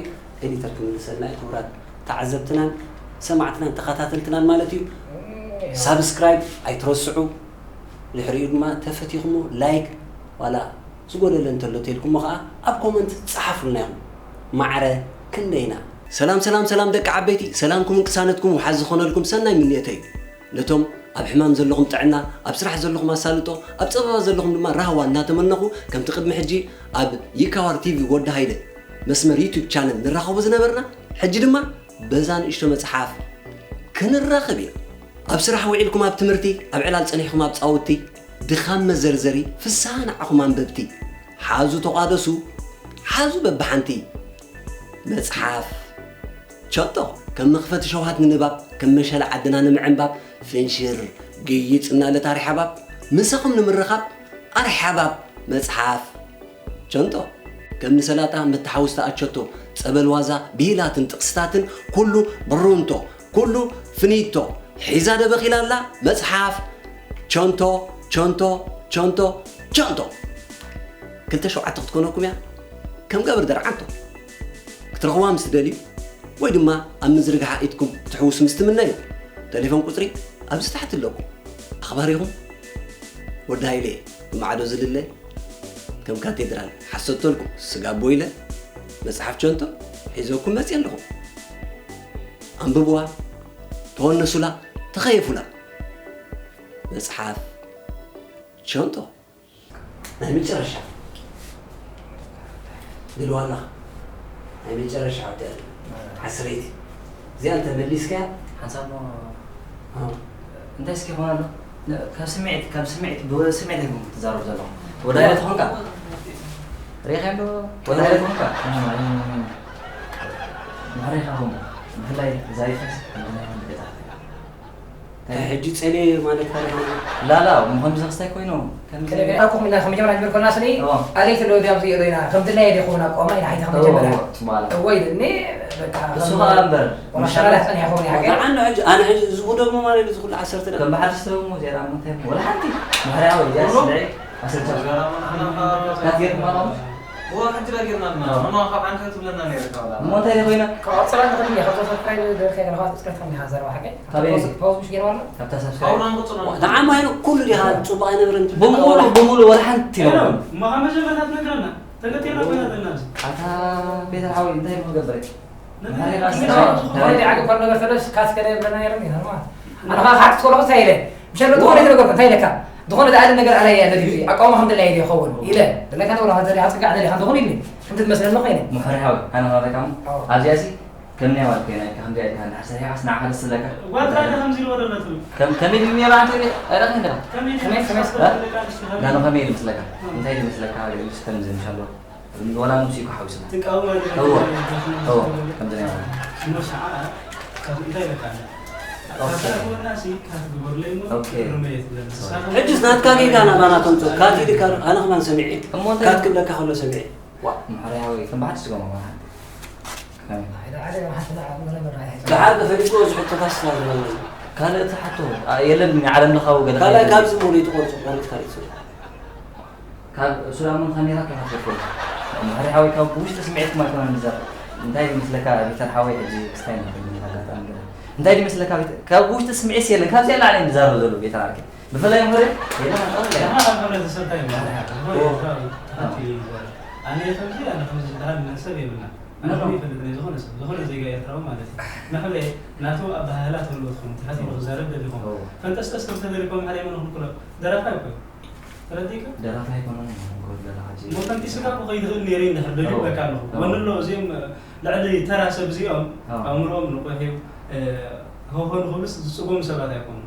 ኤዲተር ክምልሰልና እዩ። ክቡራት ተዓዘብትናን ሰማዕትናን ተኸታተልትናን ማለት እዩ። እም፣ እያ። ሳብስክራይብ ኣይትረስዑ። ድሕሪኡ ድማ ተፈቲኹሞ ላይክ ዋላ ዝጎደለ እንተሎ ተልኩሞ ኸዓ ኣብ ኮመንት ጸሓፉልና ኢኹም። ማዕረ ክንደይና። ሰላም፣ ሰላም፣ ሰላም ደቂ ዓበይቲ፣ ሰላምኩምን ቅሳነትኩም ውሓዝ ዝኾነልኩም ሰናይ ምንዮተይ እዩ። ነቶም ኣብ ሕማም ዘለኹም ጥዕና፣ ኣብ ስራሕ ዘለኹም ኣሳልጦ፣ ኣብ ጸበባ ዘለኹም ድማ ራህዋ እናተመነኹ፣ ከምቲ ቅድሚ ሕጂ ኣብ ይካዋር ቲቪ ወዲ ሃይለ መስመር ዩቱብ ቻነል ንራኸቦ ዝነበርና፣ ሕጂ ድማ በዛ ንእሽቶ መጽሓፍ ክንራኸብ ኢና። ኣብ ስራሕ ውዒልኩም ኣብ ትምህርቲ፣ ኣብ ዕላል ጸኒሕኩም ኣብ ጻውቲ፣ ድኻም መዘርዘሪ፣ ፍስሃ ንዓኹም ኣንበብቲ። ሓዙ ተቋደሱ፣ ሓዙ በብሓንቲ። መጽሓፍ ቸንቶ ከም መኽፈቲ ሸውሃት ንንባብ፣ ከም መሸላ ዓድና ንምዕንባብ፣ ፍንሽር ግይጽ እናለ ታሪሕ ኣባብ ምሳኹም ንምርኻብ ኣርሒ ኣባብ መጽሓፍ ቸንቶ። ከም ንሰላጣ መተሓውስቲ ኣቸቶ፣ ጸበል ዋዛ ብሂላትን ጥቕስታትን ኩሉ ብሩንቶ፣ ኩሉ ፍኒቶ ሒዛ ደበኺላ ኣላ መጽሓፍ ቸንቶ፣ ቸንቶ፣ ቸንቶ፣ ቸንቶ። ክልተ ሸውዓተ ክትኮነኩም እያ ከም ገብር ደርዓንቶ። ክትረኽብዋ ምስ ትደልዩ ወይ ድማ ኣብ ምዝርግሓ ኢድኩም ክትሕውሱ ምስ ትምነዩ፣ ቴሌፎን ቁጽሪ ኣብዚ ታሕቲ ኣለኩም። ኣኽባሪኹም ወዲ ሃይለ፣ ብማዕዶ ዝልለ ከም ካቴድራል ሓሰቶልኩም ስጋቦ ኢለ መጽሓፍ ቸንቶ ሒዘኩም መጽየ ኣለኹ። ኣንብብዋ፣ ተወነሱላ፣ ተኸየፉላ። መጽሓፍ ቸንቶ ናይ መጨረሻ ድልዋ ኣለኻ። ናይ መጨረሻ ወዲ ኣለ። ዓስረይቲ። እዚኣ እንተ መሊስካያ ሓንሳብ እሞ ኣዎ። እንታይ እስኪ ይኾን ኣሎ? ን-፣ ካብ ስምዒት፣ ካብ ስምዒት፣ ብስምዒት ኣይኮንኩን ትዛረብ ዘለኹ። ወዲ ኣለ ትኾንካ? ሪኢኻ ዶ? ወዲ ኣለ ትኾንካ? ማዕረ ኢኻ ኹም። ብፍላይ ዛይፈስ፣ ሕጂ ጸልየ ማለት ታሪኽ ላላ፣ እሞ ከምዚ ክስታይ ኮይኑ፣ ከምዚ ከለገ ኣኩም ኢልና ከመጀመርያ ጀምር ኮና ስኒ፣ እዎ። ኣለይት ኣለዎ ዲያም ዝይእሎ ኢና፣ ከም ድላየ ዲኹም ናብ ቆማ ኢና ሓይታ እዎ፣ ከመጀመርያ። እዎ፣ ትማላ። እወ ኢልኒ፣ በቃ፣ እሱ ከም ኸኣ እምበር፣ ወላ ምሻ ሸራዳ ኸኣ ጸኒሐ ኹም ኢና፣ ሓቂ? ኣነ ሕጂ፣ ኣነ ሕጂ ዝጉደሞ ማለት እዩ፣ ዝኹሉ ዓሰርተ ደቂቕ። ከም ብሓድሽ ትረብሞ፣ ዜራ እሞ እንታይ እሞ፣ ወላ ሓንቲ፣ ማሕርያ ወይ፣ ዚኣ እዎ። ስድዒ፣ ኣሰልቻ። ካት ጌርኩም ኣለኹም? እዎ፣ ሕጂ ዳ ጌርና ኣለና። እዎ። እሞ ካብ ዓንተ ትብለና ነይርካ ወላ። እሞ እንታይ ደኣ ኮይና? ካብ ኣጽራ ንኽእል እየ፣ ካብ ሰብስክራይብ ደርሰ ገለ፣ ካብ ሰብስክራይብ ትኽእል ኢኻ፣ ዘረባ ሓቂ? ካበይ? ፖዝ፣ ፖዝ ምሽ ገይርዋ ኣሎ? ካብታ ሳብስክራይብ? ካብኡ ንቕጽሎ። ንዓማ ይኑ ኩሉ ዲኻ ጽቡቕ ኣይነበረን ትብል ብምሉኡ፣ ወላ? ብምሉኡ ወላ ሓንቲ ኣይኖ፣ የብሉን። እሞ ካብ መጀመርታ ትነግረና። ተገቲርና ኮይና ዘለና ኣብዚ። ኣታ ፔተር ሓወይ፣ እንታይ እሞ ክገብር? ነቲ መሓሪ ራስ እንታይ? ዝኾነ ዲኣ ዓገብ ካብ ነገር ፈለስ ካት ከደ ብለና ነይርም ኢና፣ ማለት። ኣነ ኸዓ ሓቂ ትኮሎ እንታይ ኢለ? ምሸት ዝኾነ የተነገርኩ እንታይ ኢለካ? ዝኾነ ዝኣለ ነገር ኣላየ ነዲኡ። ኣቃውማ ከም ደላየ ይኸውን ኢለ። ደለካ ተውላ፣ ተደሊ፣ ኣጽጋዕ ደሊ፣ ከም ዝኾነ ኢልኒ። ከምቲ ትመስለኒ ኮይነ። መሓሪ ሓወይ፣ ኣነ ኸዓ በቃ እሞ፣ ኣዎ። ኣብዚኣ ሲ ከም ናይ ኣዋልድ ኮይና ኢልካ፣ ከምዚኣ ኢልካ እንድሕር ሰሪሕካስ ንዓኻ ደስ ዝብለካ? ጓል ትራይ ከምዚ ዝበለ ኣለቱ። ከም፣ ከመይ ድዩ ኔራ ኣንተ? ኣይረኣኽን ዲኻ? ከመይ ድዩ ከመይ፣ ከመይ? እ? ደቂ ኣንስትዮ ከመይ? ዳኑ ከመይ ኢሉ ምስለካ? እ። እንታይ ድዩ ምስለካ? ከምዚ ምሻሎ? ወላ ነብሱ እዩ ክሓውስና። ትቃወም ኣይደለም። እዎ። እዎ። ከምዚ ናይ ኣዋልድ። እሞ ሰዓ፣ ካብ እንታይ ኢለካ? ኦኬ። ካብ ወናሲ፣ ካብ ግበርለይ እሞ ኦኬ። ርመየት ብለን። ሶሪ። ሕጅስ ናትካ ጌጋ ናባና ተምጽኦ። ካት ኢልካ፣ ኣነ ከማን ሰሚዐ። እሞ እንታይ? ካት ክብለካ ከሎ ሰሚዐ። ዋ። ማሕርያዊ፣ ከም ብሓድሽ ትገብሮ ማለት። ከመይ? ደሓር ተፈሊጥዎ እዚ ሕቶታት ስለ ዝበለኒ። ካልእ እቲ ሕቶ፣ ኣ፣ የለን፣ ዓለም ለኻዊ ገለ ካልኣይ ካልእ። ካብዚ ሙሉ ይትቆርጹ፣ ካልእ ካልእ ስለ። ካብ ሱዳን እውን ካሜራ ከይሓትኩ። ማሕርያዊ፣ ካብ ብውሽጢ ስምዒትኩም ኣይኮነን ዝዛረብ። እንታይ ይመስለካ ቪክተር ሓወይ፣ ሕጂ ክስታይ ንኽእል ኣጋጣሚ ገለ። እንታይ ይመስለካ ቪክተር፣ ካብ ውሽጢ ስምዒት የለን፣ ካብዚኣ ላዕሊ እዮም ዝዛረቡ ዘለዉ ቤት ዓርኪ። ብፍላይ ምሁር የለን፣ ኣጣውላ። ንሕና ከም ሕብረተሰብ እንታይ ይበሃል? ዝኾነ ኦ። ኤርትራዊ ተሓት ኢሉ እዩ ዝዛረብ። ኣነ ከምዚ፣ ኣነ ከምዚ ዝበሃል መንሰብ የብልና። ኣነ ኖ፣ ኖ። ከም ይፈልጥ ናይ ዝኾነ ሰብ፣ ዝኾነ ዜጋ ኤርትራዊ ማለት እዩ። ንሕለ ናቱ ኣበሃህላ ተልዎ ትኾኑ፣ ትሓት ኢሉ ክዛረብ ደሊኹም። ኦ። ፈንጠስጠስ ከም ተደሊኩም ሓደ ኣይመን ክልኩሎ። ደራፋይ እኮ እዩ። ተረዲእካ? ደራፋይ ኣይኮነን፣ እኮ ደራፋይ። ሞተንቲ ስጋ እኮ ከይትኽእል ነይረ እንድሕር ደሊዩ እዎ። በቃ ኣለኹ። እዎ። ወንሎ እዚኦም ልዕሊ ተራ ሰብ እዚኦም እዎ። ኣእምሮኦም ንቑሕ እዩ፣ እ፣ ሆሆ ንኽብልስ ዝጽገሙ ሰባት ኣይኮኑን።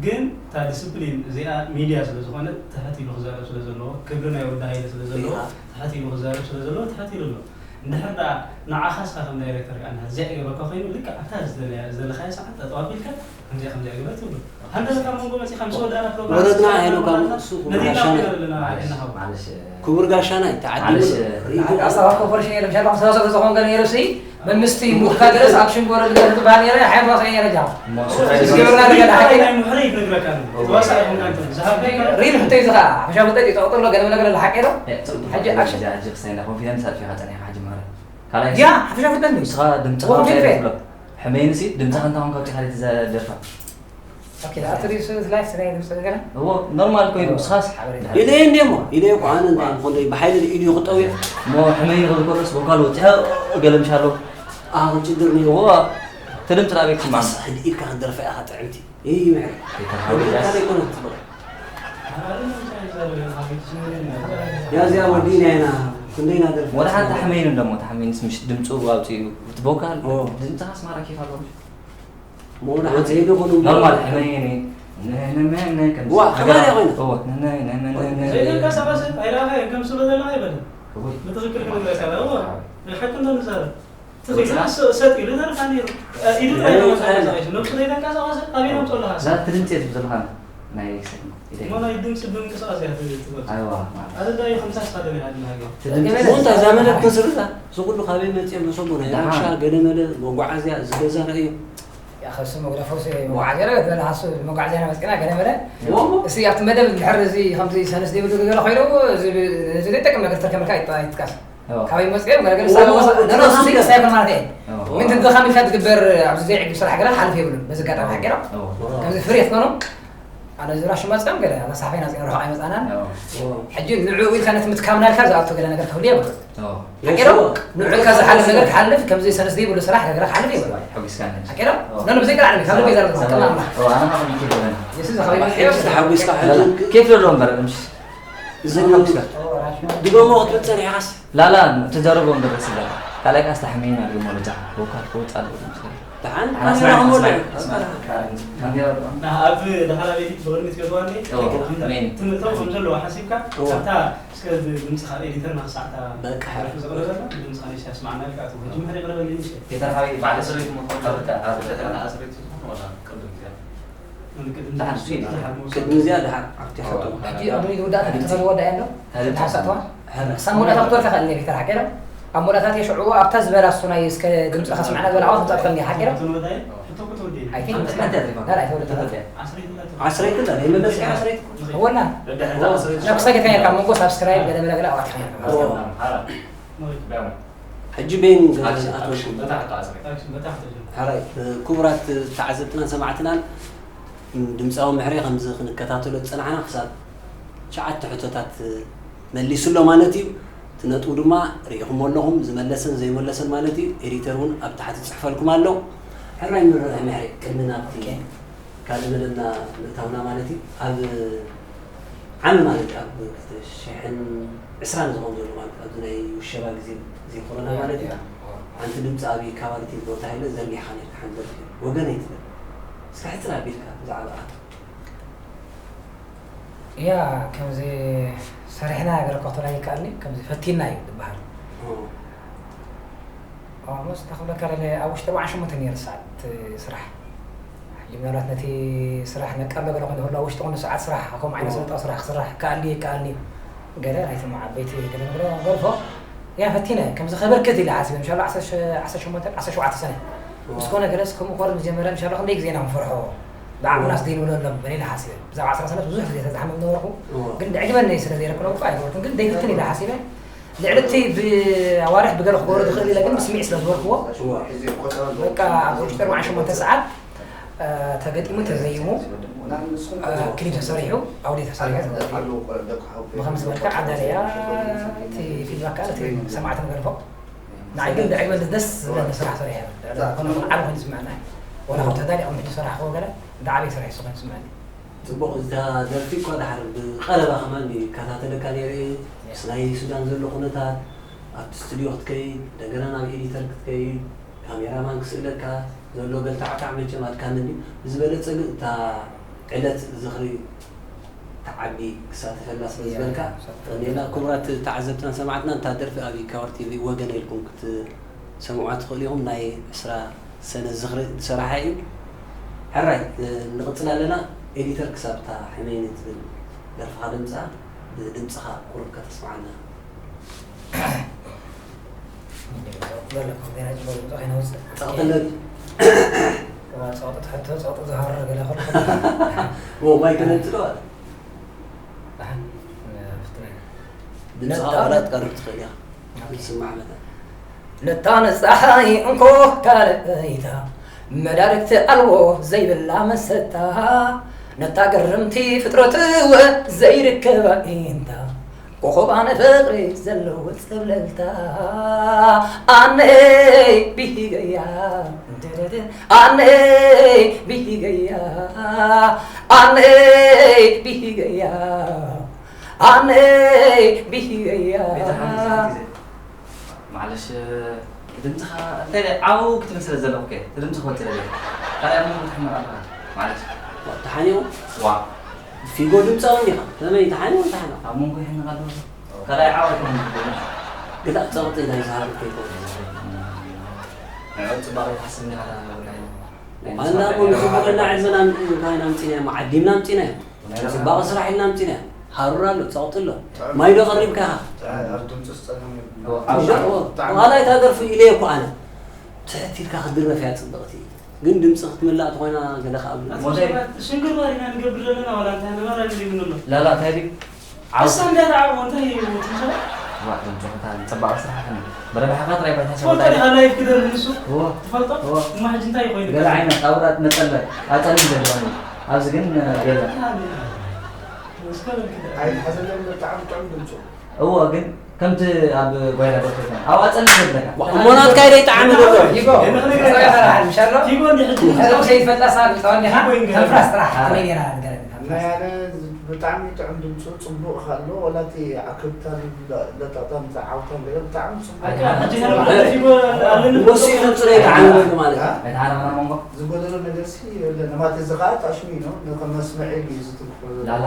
ግን እታ ዲስፕሊን እዚኣ ሚድያ ስለ ዝኾነ ትሕት ኢሉ ክዛረብ ስለ ዘለዎ፣ ክብሪ ናይ ወዲ ሃይለ ስለ ዘለዎ፣ እያ። ትሕት ኢሉ ክዛረብ ስለ ዘለዎ ትሕት ኢሉ ኣሎ። እንድሕር ደኣ ንዓኻስ ከም ዳይሬክተር ከኣ እንድሕር እዚኣ ይገበርካ ኮይኑ፣ ልክዕ ኣብታ ዝደለያ-፣ ዝደለኻዮ ሰዓት ጠጠው ኣቢልካ ከምዚኣ ከምዚኣ ግበር ትብሎ። ሃንደበት ኣብ መንጎ መጺኻ ምስ ወዳእና ፕሮግራም ወረድና ስራሕ ሄኖክ ኣብ ኣለና። ንሱ ነዲና ጋሻና። ኮይና ዘለና ማለሽ፣ ሄና ሃቡ። ማለሽ፣ ክቡር ጋሻና እዩ፣ ተዓዲሙ ማለሽ፣ ሪኢኹም። ኣስታውስ ኮርፖሬሽን የለም፣ ሻሎም ኣስታውስ ዝኾን ገለ ነይሩ ሲ፣ መምስቲ ሙካ ገለስ ኣክሽን ጎረ ገለ ትበሃል ነይረ፣ ሓይል ራሱ ነይረ ጃ። እሞ እሱ እንታይ እስኪ ብርና ነገር ሓቂ ናይ ሙሕሪ ይነግረካ ነው። ተዋሳእ ይኹን ካንተ ዝሃብ ሪል ሕቶ እዩ ዝኻ፣ ሓፈሻ ፍልጠት እዩ፣ ጠቕጥሎ ገለ መለ ገለ ሓቂ ዶ? እ፣ ጽቡቅ። ሕጂ ኣክሽን። ሕጂ፣ ሕጂ ክሳይ እንዳ ኮንፊደንስ ኣጥፊኻ ጸኒሕካ ሕጂ ማረ። ካልኣይ ያ፣ ሓፈሻ ፍልጠት እዩ። ንስኻ ድምጽኻ ወንፊል እንታይ ፌ። ትብሎ? ሕመይንሲ ድምጽኻ እንታይ ኾንካ ኣብቲ ካልኣይቲ ዘ-፣ ደርፋ? ኦኬ፣ ኣብቲ ሪልስ ላይፍ ስለ ድምጽ ገለ? እዎ፣ ኖርማል ኮይኑ፣ እዎ፣ ንስኻስ ሓበሬታ። ድሕሪ ኢለ እንዴ እሞ፣ ኢለ እኮ ኣነ እንታይ እሞ፣ ምኾን ደይ፣ ብሓይሊ ኢሉ ይኽጠው እየ። እሞ ሕመይ ይኽእል ከሎስ፣ ቦካል ወጺኣ፣ ገለ ምሽ ኣሎ። ኣሁ፣ ችግር ነው። እዎ፣ እቲ ድምጽ ናበይ ክስማዕ? ኣታ ስሕል ኢልካ ክትደርፋ ኢኻ ጥዕምቲ። ይህ ይምዕር። ይተሓወስ። ይምዕር ኣይኮነን ትብሎ። ያዚያ ወዲና ኢና፣ ክንደይና ደርፋ። ወደ ሓንቲ ሕመይን እንደሞ፣ እቲ ሕመይንስ ምሽ ድምጹ ኣውጺኡ፣ እቲ ቦካል፣ እዎ። ድምጽኻስ ማራኪ ይፋሎ። መውዳዕቲ ዘይደኾኑ ኖርማል፣ ሕመይ፣ እኔ፣ ነ፣ ነ፣ ነ፣ ነ፣ ከም ዋ፣ ነገር ከማን ኣለ። ይኾን? እዎ፣ ነ፣ ነ፣ ነ፣ ነ፣ ነ፣ ነ። ዘይደንቀሳቐስ ኣይረኣኻዮን፣ ከም ስሎ ዘለኻ ኣይበለን። እዎ። ብትኽክል ክንብለካ፣ እዎ። ናይ ሓቂ እንዶ ንዛረብ። ሰጥ ኢሉ ተረፋ ነይሩ። ኢዱ ጥራይ ነው መንቀሳቀስ። ነብሱ ዘይተንቀሳቀሰ ኣበይ ነምፅኦ ኣለካ? እዛ ትድምፂ እየ ትብል ዘለካ ናይ ክሳድ ነው። ኢደይ። እሞ ናይ ድምፂ ብምንቅስቃስ እያ ትፈልጥ። ኣይዋ፣ ማለት። ኣረ ዳይ ከምሳ ስኻ ደበና ድናገ። ትድምፂ። ሞንታ እዛ መደብ ከስርታ፣ እዚ ኩሉ ካበይ መፅኦም ዝሰሙ ናይ ደሓን። ራብሻ፣ ገለመለ፣ መጓዓዝያ፣ እዚ ገዛ ረእዩ። ያ፣ ከሱ መጉደፎ ሲ መጓዓዝያ ረእዩ፣ ገለ ሃሱ መጓዓዝያ ና መፅና፣ ገለመለ። ዎ። እሲ ኣብቲ መደብ እንድሕር እዚ ከምዚ ሰንስ ዘይብሉ ገለ ኮይኑ፣ እዚ ብ-፣ እዚ ዘይጠቅም ነገር ተርከመልካ ይጥ-፣ ይጥቀስ። እዎ። ካበይ መፅኦም ገለ ገለ እዎ፣ ሳብ እዎ፣ ወሳ-፣ እዎ፣ ገለ እዎ፣ ወሳ-፣ እዎ። ሳይኮን ማለት እየ። እዎ። ግን ትንተኻ ሚልካ ትግበር ኣብዚ ዘይዕግብ ስራሕ ገለ ሓልፍ የብሉን። በዚ ኣጋጣሚ ሓቂ ነው። እዎ። ከምዚ ፍርየት ኮኖ፣ ኣነ ዝራ ሽማፅኦም ገለ፣ ኣነ ሳሕፈይ ናፅኦም ርሑቕ ኣይመፃናን። እዎ። ሕጂ ንዑ ኢልካ ነቲ ምትካምና ኢልካ ዝኣቱ ገለ ነገር ክህሉ የብሉን። እዎ። ሓቂ ነው? ንዑ ኢልካ ዝሓልፍ ነገር ክሓልፍ፣ ከምዚ ሰነስ ዘይብሉ ስራሕ ገለ ክሓልፍ የብሉን። ሓቂ ነው? እዎ። ኖ፣ ኖ፣ ብዘይ ቃል ዓለም፣ ካብ ልበይ ዘረባ፣ ሰላም። ከማን። እዎ፣ ኣነ ካብ ልበይ ዘረባ። የሱስ፣ ካብ ልበይ ዘረባ። ተሓጒስካ ሕጂ። ኬፍ ዶ እምበር፣ ምሽ? እዚ ድገሞ ክትብል ጸኒሕካስ? ላላ፣ ተዛረቦ እምበር ደስ ይላል። ካልኣይ ካስ ተሓሚና ድገሞ ለጃ። ወካል ክወጽእ ኣለዎ ዝመስለኒ። ደሓን፣ ኣነ ኣስማዕ፣ ኣስማዕ፣ ኣስማዕ። ኣስማዕ። ኣብ ዳህራ ቤት ብቕድሚት ገዝዋ እንዴ? እዎ፣ ኣሜን። ትምህርቶም ከም ዘለዎ ሓሲብካ፣ እዎ። ኣብታ እስከ ድምፅኻ ኤዲተር ናክሳዕታ በቃ። ሓሪፉ ዘቕረበ ዘሎ፣ ድምፅኻ ንእሽተይ ኣስማዕና ኢልካ ኣትዎ። ሕጂ ምሕር ይቕረበልኒ ንእሽተይ። ጌታ ሓወይ፣ በዓል ኣስረይቲ ምዃኑ ካብ ርዳእ፣ ኣብ ርዳእ ኣስረይቲ ዝኾነ ወላ ቅድም ግዜ። ቅድሚ እዚኣ ደሓር ኣብቲ ሓቶ። ሕጂ ቅድሚ ዝውዳእ ተኸተልዎ ዳያ ኣሎ? ሕጂ ሓሳብ ተዋ? ሕረ። ሳብ መወዳእታ ክትወርካ ኸእል ነቢ ተራሓቂረ። ኣብ መወዳእታ ሽዑ ኣብታ ዝበላ እሱ ናይ እስከ ድምፅኻ ስምዓና ዝበላ ኣዋት ምጻት ኸእል ሓቂረ? I think ሓንቲ፣ ሓንቲ ኣትሪፋ። ላ፣ ላ፣ ኣይተወለደ። ሓንቲ ኣትሪፋ። ዓስረይቲ ላ፣ ይመለስ ዓስረይቲ። ወላ? ደድሕሪ ዓስረይቲ። ናብ ክሳጌ ተኛ ካብ መንጎ ሳብስክራይብ ገለ መለ ገለ ኣዋት ኸእል። ኦ። ሓራ። ሕጂ ቤን ኣክሽን፣ ኣትወኩም። ኣክሽን፣ በታ ሓታ ኣስሪ። ኣክሽን፣ በታ ሓታ ጀምር። ሓራይ፣ ክቡራት ተዓዘብትናን ሰማዕትናን፣ ድምፃዊ ምሕሬ ከምዚ ክንከታተሎ ዝፀናሕና ክሳብ ትሽዓተ ሕቶታት መሊሱ ኣሎ ማለት እዩ። እቲ ነጥቡ ድማ ርኢኹሞ ኣለኹም፣ ዝመለሰን ዘይመለሰን ማለት እዩ። ኤዲተር እውን ኣብ ታሕቲ ይፅሕፈልኩም ኣሎ። ሕራይ ንርእ ምሕሬ፣ ቅድሚ ናብቲ ኦኬ። ካልእ መደብና ምእታውና ማለት እዩ። ኣብ ዓሚ ማለት እዩ፣ ኣብ ክልተ ሽሕን ዕስራን ዝኸውን ዘሎ ማለት እዩ፣ ኣብዚ ናይ ውሸባ ግዜ፣ ግዜ ኮሮና ማለት እዩ። ያ፣ ያ። ሓንቲ ድምፂ ኣብ ካባሪቲ ቦታ ኢለ ዘርጊሕካ ነርካ ሓንቲ ደርፊ፣ ወገነይ ትብል። እስከ ሕፅር ኣቢልካ ብዛዕባኣ። ያ፣ ከምዚ ሰሪሕና ገለ ክኸተላ ይከኣልኒ፣ ከምዚ ፈቲና እዩ ዝበሃል። ኦ። ኦልሞስት ክብለካ ደለ ኣብ ውሽጢ ኣርባዓን ሸሞንተን ነይሩ ሰዓት ስራሕ። ሕጂ ምናልባት ነቲ ስራሕ ነቃሎ ገለ ኮይኑ ህሉ ኣብ ውሽጢ ኩሉ ሰዓት ስራሕ፣ ከምኡ ዓይነት ኦ። ስልጣው ስራሕ ክስራሕ ይከኣል ድዩ ይከኣልኒ እዩ። ገለ ናይቶም ዓበይቲ ገለ ንብሎ ገርፎ፣ ያ ፈቲነ፣ ከምዚ ከበርክት ኢለ ሓሲበ፣ ምሻሎ ዓሰርተ ሸሞንተ፣ ዓሰርተ ሸውዓተ ሰነ። ኦ። ምስ ኮነ ገለስ ከምኡ ክወርድ ምስ ጀመረ፣ ምሻሎ ክንደይ ግዜ ኢና ክንፈርሖ? ብዓቕምናስ ኦ። ዘይንብለሎም፣ ገለ ኢለ ሓሲበ። ብዛዕባ ዓሰርተ ሰነ ብዙሕ ግዜ ተዝሓምም ነበርኩ፣ ኦ። ግን ድዕግመኒ ስለ ዘይረክኖ እኮ ኣይገበርኩን፣ ግን ዘይፍትን ኢለ ሓሲበ። ልዕሊ እቲ ብኣዋርሕ ብገለ ክገብሮ ዝኽእል ኢለ ግን ብስሚዕ ስለ ዝበልክዎ፣ እዋ። በቃ ኣብ ውሽጢ ኣርባዓን ሸሞንተ ሰዓት፣ እ፣ ተገጢሙ፣ ተዘይሙ፣ እ፣ ክሊፕ ተሰሪሑ፣ ኣውዲዮ ተሰሪሑ፣ ብኸምዚ መልክዕ ዓዳልያ፣ እቲ ፊድባክ ከኣ ነቲ ሰማዕቲ ንገርፎ። ንዓይ ግን ብዕግበ ደስ ዝብለኒ ስራሕ ሰሪሐ። ኮነ ዓቢ ኮይኑ ዝስምዐና። ወላ ካብ ተዳሊቑ ምሕጂ ሰራሕክዎ ገለ፣ ብዓቢ ስራሕ እዩ ዝኾነ ዝስምዐኒ። ጽቡቕ፣ እዛ ደርፊ እኳ ድሓር ብቐረባ ከማን ይከታተለካ ነይረ እየ። ያ። ምስ ናይ ሱዳን ዘሎ ኩነታት፣ ኣብቲ ስቱድዮ ክትከይድ፣ እንደገና ናብ ኤዲተር ክትከይድ፣ ካሜራማን ክስእለካ ዘሎ ገልታዕታዕ መቸም ኣድካሚ እንድዩ። ብዝበለጸ ግን እታ ዕለት ዝኽሪ ትዓቢ ክሳተፈላ ስለ ያ፣ ዝበልካ፣ ሳተፈላ። ቀኒልና ክቡራት ተዓዘብትናን ሰማዕትናን፣ እታ ደርፊ ኣብ ኢካወር ቲቪ ወገን ኢልኩም ክትሰምዑዋ ትኽእሉ ኢኹም። ናይ ዕስራ ሰነ ዝኽሪ ዝሰራሓ እዩ። ሕራይ፣ እ፣ ንቕጽል ኣለና። ኤዲተር ክሳብ እታ ሕመይኒ ትብል ደርፍኻ ድምጻ፣ ብድምጽኻ ቁሩብ ከተስምዓና። ጸቕጥለት። ጸቕጢ ትሕቶ፣ ጸቕጢ ዝሃርር ገለ ከሎ። ዎ፣ ማይ ከነንጽዶ ኣለ። ኣህ፣ ፍትነ። ድምጽኻ ነታ ዋላ ትቀርብ ትኽእል ኢኻ። ኦኬ። ዝስማዕ መጠን። ነታ ንጸሓይ እንኮ ካልእ እይታ፣ መዳርግቲ ኣልቦ ዘይብላ መሰታ፣ ነታ ግርምቲ ፍጥረትወ ዘይርከባ ኢንታ፣ ኮኾብ ኣነ ፍቕሪ ዘለዎ ጸብለልታ፣ ኣነ ብሂገያ፣ ኣነ ብሂገያ፣ ኣነ ብሂገያ፣ ኣነ ብሂገያ። ቤታ ሓንቲ ግዜ። ማዕለሽ፣ ድምፅኻ እንታይ ደ-፣ ዓው ክትብል ስለ ዘለኹ ከ፣ እቲ ድምፂ ክወፅእ ደለ። ካልኣይ ኣብ መንጎ ትሕመቕ ኣለኻ። ማዕለሽ። ዋ፣ ተሓኒቑ? ዋ። ፊጎ ድምፃዊ እንዲኻ? ከመይ ተሓኒቑ፣ ተሓኒቑ? ኣብ መንጎ ይሕነቕ ኣለኹ። ካልኣይ ዓው ኣይኮነን ዝብል። ግዳ ጸቕጢ ናይ ዝሃብ ከይኮነ። ጽባቐ ይሓስብ እንዲኻ ወላሂ። ናይ ኣንዳ ጽባቐ ቁም ይሓስብ ጽቡቕ ኢልና እንዲኻ ዕድመና እንታይ ኢና ኣምጺናዮ? ዓዲምና ኣምጺናዮ። ናይ ጽባቐ ስራሕ ኢልና ኣምጺናዮ። ሃሩር ኣሎ፣ ጸቕጢ ኣሎ። ማይ ዶ ቀሪብካ ኢኻ? ኣብ ድምፂ ዝፀገም ኣብ ዋላ እታ ደርፊ ኢለዮ እኮ ኣነ። ትሕት ኢልካ ክትድረፍ እያ ጽብቕቲ። ግን ድምፂ ክትምላእ ተኾይና ገለ ከኣ ብሎ። ሞተይ ሽንግር ባሪና ንገብር ዘለና ዋላ እንታይ ንባራ ድል ይብሉ ኣሎ ላላ እንታይ ድዩ? ዓሳ እንዳተዓብዎ እንታይ እዩ ትምሰለ ዋ ድምፅኹታ ፅባቐ ስራሕኽን ብረብሓኻ ጥራይ ባይታ ሰብ ትፈልጦ ዲኻ ላይፍ ክደርብ ንሱ እዎ ትፈልጦ እዎ። እማ ሕጂ እንታይ ኮይኑ ገለ ዓይነት ኣውራት መጠለይ ኣፀሊም ዘለዋኒ ኣብዚ ግን ገለ እስከ በል ክደርብ ኣይሓዘለን ብጣዕሚ ጥዑም ድምፁ እዎ ግን ከምቲ ኣብ ጓይላ ደርሶ ይኮን ኣብኣ ፀሊም ዘለካ እሞ ናትካ ኢለ ይጠዓም ደሎ። ይጎ ሰው ያፈራሃል ምሻሎ ቲጎ እንዲ ሕጂ ከዛ ሰይድ ፈልጣ ሳብ ዝፀወን ዲኻ ተንፍራስ ጥራሕ ከመይ ጌራ ንገረኒ ናይ ኣነ ብጣዕሚ ጥዑም ድምፁ ፅቡቅ ካሎ ወላቲ ኣክብታ ለጣጣም ዝዓውታ ገለ ብጣዕሚ ፅቡቅ ሕጂ ቲጎ ኣለኒ ወሲኑ ፅረ ይጠዓም ደሎ ማለት እዩ። ኣይተዓረቕና መንጎ ዝጎደሎ ነገር ሲ የለን ማት እዚ ከዓ ታሽሚ ነው ንመስምዒ እዩ ዝትንክሎ ላላ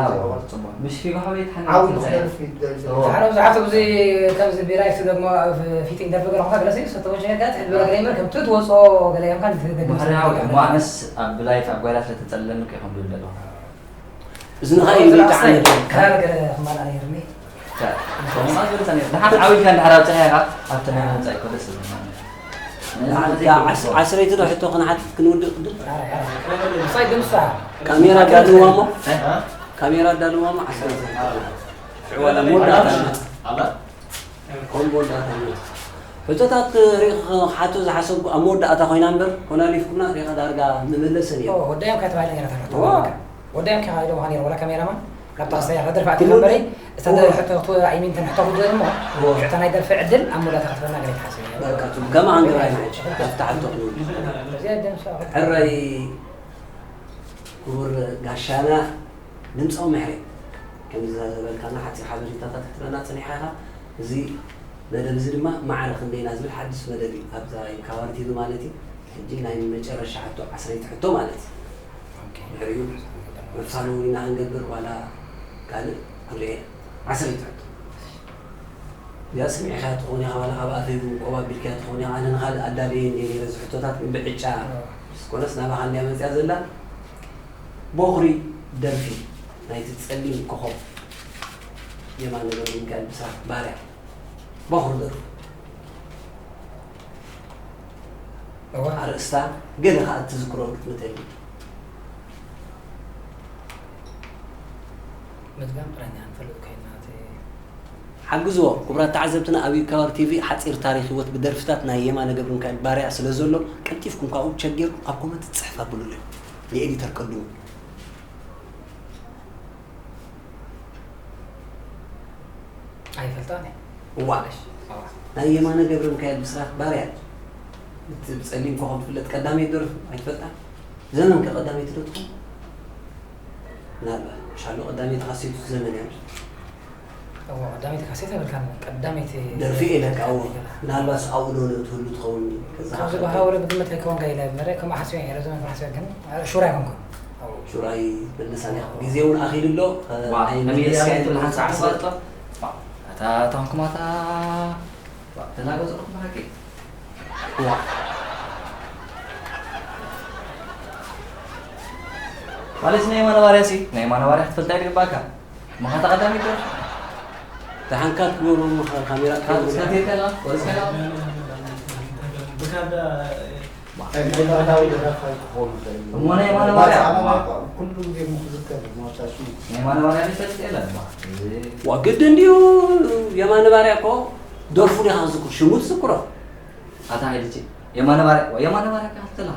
ፅቡቅ ምሽ ፊጎ ሓበይ ዓው ትሓና ክደርፍ ይደል ሓደ ብዙሓት ኣብዚ ከምዚ ቢራይ ሲ ደግሞ ፊቲንግ ደርፊ ገለ ኾንካ ገለሲ ሰተወጀ ጋር ትሕት በለ ገለ ይመር ከምቲ ትወፅኦ ገለ ይምካ ንትደግም ምክንያቱ እሞ ኣነስ ኣብ ላይፍ ኣብ ጓይላ ስለተፀለኒ እኮ ይኹን ድብል ዘለኹ እዝንኻ እዩ ዘይጠዓም ደሎ። ካር ገለ ክማላ ነይርኒ ደሓን ዓዊልካ እንድሕር ኣብፅሐ ኢኻ ኣብቲ ናይ ምውፃእ እኮ ደስ ዝብል ዓስረይቲ ዶ ሕቶ ክንሓትት ክንውድእ ቅድም ሳይ ድምሳ ካሜራ ኣዳልዋ እሞ ካሜራ ኣዳልዋ እሞ ዓስረይቲ ሽዕዋላ መወዳእታ ንመጽእ። ከም መወዳእታ ንመጽእ። ሕቶታት ሪኢኽ ክሓቶ ዝሓሰብኩ ኣብ መወዳእታ ኮይና እምበር ኮላሊፍኩምና ሪኢኻ ዳርጋ ምመለሰን እየ። ወዳዮም ካተባለ ነራ ተረቶ ወዳዮም ከኻ ኢሎ ምዃን ነይሩ ወላ ካሜራማን ካብታ ክሳያ ከደርፋ ኣቲ ነበረ እታ ሕቶ ኣይሚን ተን ሕቶ ክወ እሞ ሽዕታ ናይ ደርፊ ዕድል ኣብ መወዳእታ ክትበና ገለ ትሓስብ እየ በቃ ቱ ከማ ሃንገራይ ናቸው ኣብታ ሕቶ ክንብል እዚኣ ደምሳ ሕራይ ክቡር ጋሻና ድምፃዊ ምሕሬ ከምዚ ዝበልካና ሓፂር ሓበሬታታት ክትበና ፅኒሕካ ኢኻ። እዚ መደብ እዚ ድማ ማዕረ ክንደይና ዝብል ሓድሽ መደብ እዩ ኣብዛ ይካባር ቲቪ ማለት እዩ። ሕጂ ናይ መጨረሻ ሕቶ ዓስረይቲ ሕቶ ማለት እዩ። ድሕሪኡ መፋነዊ ኢና ክንገብር ዋላ ካልእ ክንሪኤ። ዓሰርተ ሕቶ እዚኣ ስሚዕካያ ትኸውን ኢኻ ዋላ ካብ ኣፈይ እውን ቆብ ኣቢልካያ ትኸውን ኢኻ ኣነ ንኻልእ ኣዳለየ እንደ ነይረ እዚ ሕቶታት ግን ብዕጫ ስኮነስ ናባኻ እንድያ መፅያ ዘላ። ቦኽሪ ደርፊ ናይቲ ፀሊም ኮኾብ የማነ ገብረሚካኤል ብስራት ባርያ ቦኽሪ ደርፊ እዋ ኣርእስታ ገለ ከዓ እትዝክሮ ክትምተል ምድጋም ጥራኛ ንፈልጥ ኮይና እቲ ሓግዝዎ። ክቡራት ተዓዘብትና ኣብ ይካባር ቲቪ ሓፂር ታሪክ ህይወት ብደርፍታት ናይ የማነ ገብረሚካኤል ባርያ ስለ ዘሎ ቀልጢፍኩም ካብኡ ቸጊርኩም ኣብ ኮመንት ትፅሕፍ ኣብሉለይ ንኤዲተር ቀድሙ። ኣይፈልጣን እየ እዋ ናይ የማነ ገብረሚካኤል ብስራት ባርያ እቲ ብፀሊም ኮኾብ ዝፍለጥ ቀዳመይቲ ደርፉ ኣይትፈልጣ? ዘመን ከ ቀዳመይቲ ዶ ትኸውን? ምናልባት ሻሎ ቀዳመይቲ ካሴቱ ዘመን እያ። እዋ ቀዳመይቲ ካሴት ኣይበልካን ቀዳመይቲ ደርፊ ኢለካ እዎ ምናልባት ኣብኡ ዶ ትህሉ ትኸውን? ከዛ ካብዚ በሃ ወረ ብግምት ኣይከውን ጋር ኢለ መረ ከም ሓስበ ገለ ዘመን ሓስበ ግን ሹራ ኣይኮንኩን ሹራይ መልሳን እያ ግዜ እውን ኣኺሉ ኣሎ ዋ ናይ ከመይ ኢላ መልስካይ ትብል ሓንሳእ ኣስፈልጦ እታ ታንኩማታ ተናገጽኩም ሓቂ ዋ ማለት ናይ ማነባርያ ሲ ናይ ማነባርያ ክትፈልጣ ይግባካ ምኻታ ቀዳሚ ይገር ደሓንካ ትግበሩ ካሜራ ካብ ሰቴተላ ወስከላ ብካዳ ናይ ባህላዊ ደራፋይ ክኾኑ ይኽእል እዩ። እሞ ናይ ማነባርያ ዓላማ እኳ ኩሉ ግዜ ምክዝከር ማውታሽ ናይ ማነባርያ ይፈልጥ የለን ባ እዚ ዋ ግድን ድዩ የማነ ባርያ እኮ ደርፉ ዲኻ ዝክር ሽሙ ትዝክሮ ኣታ ሓይልቺ የማነ ባርያ የማነ ባርያ ካትላ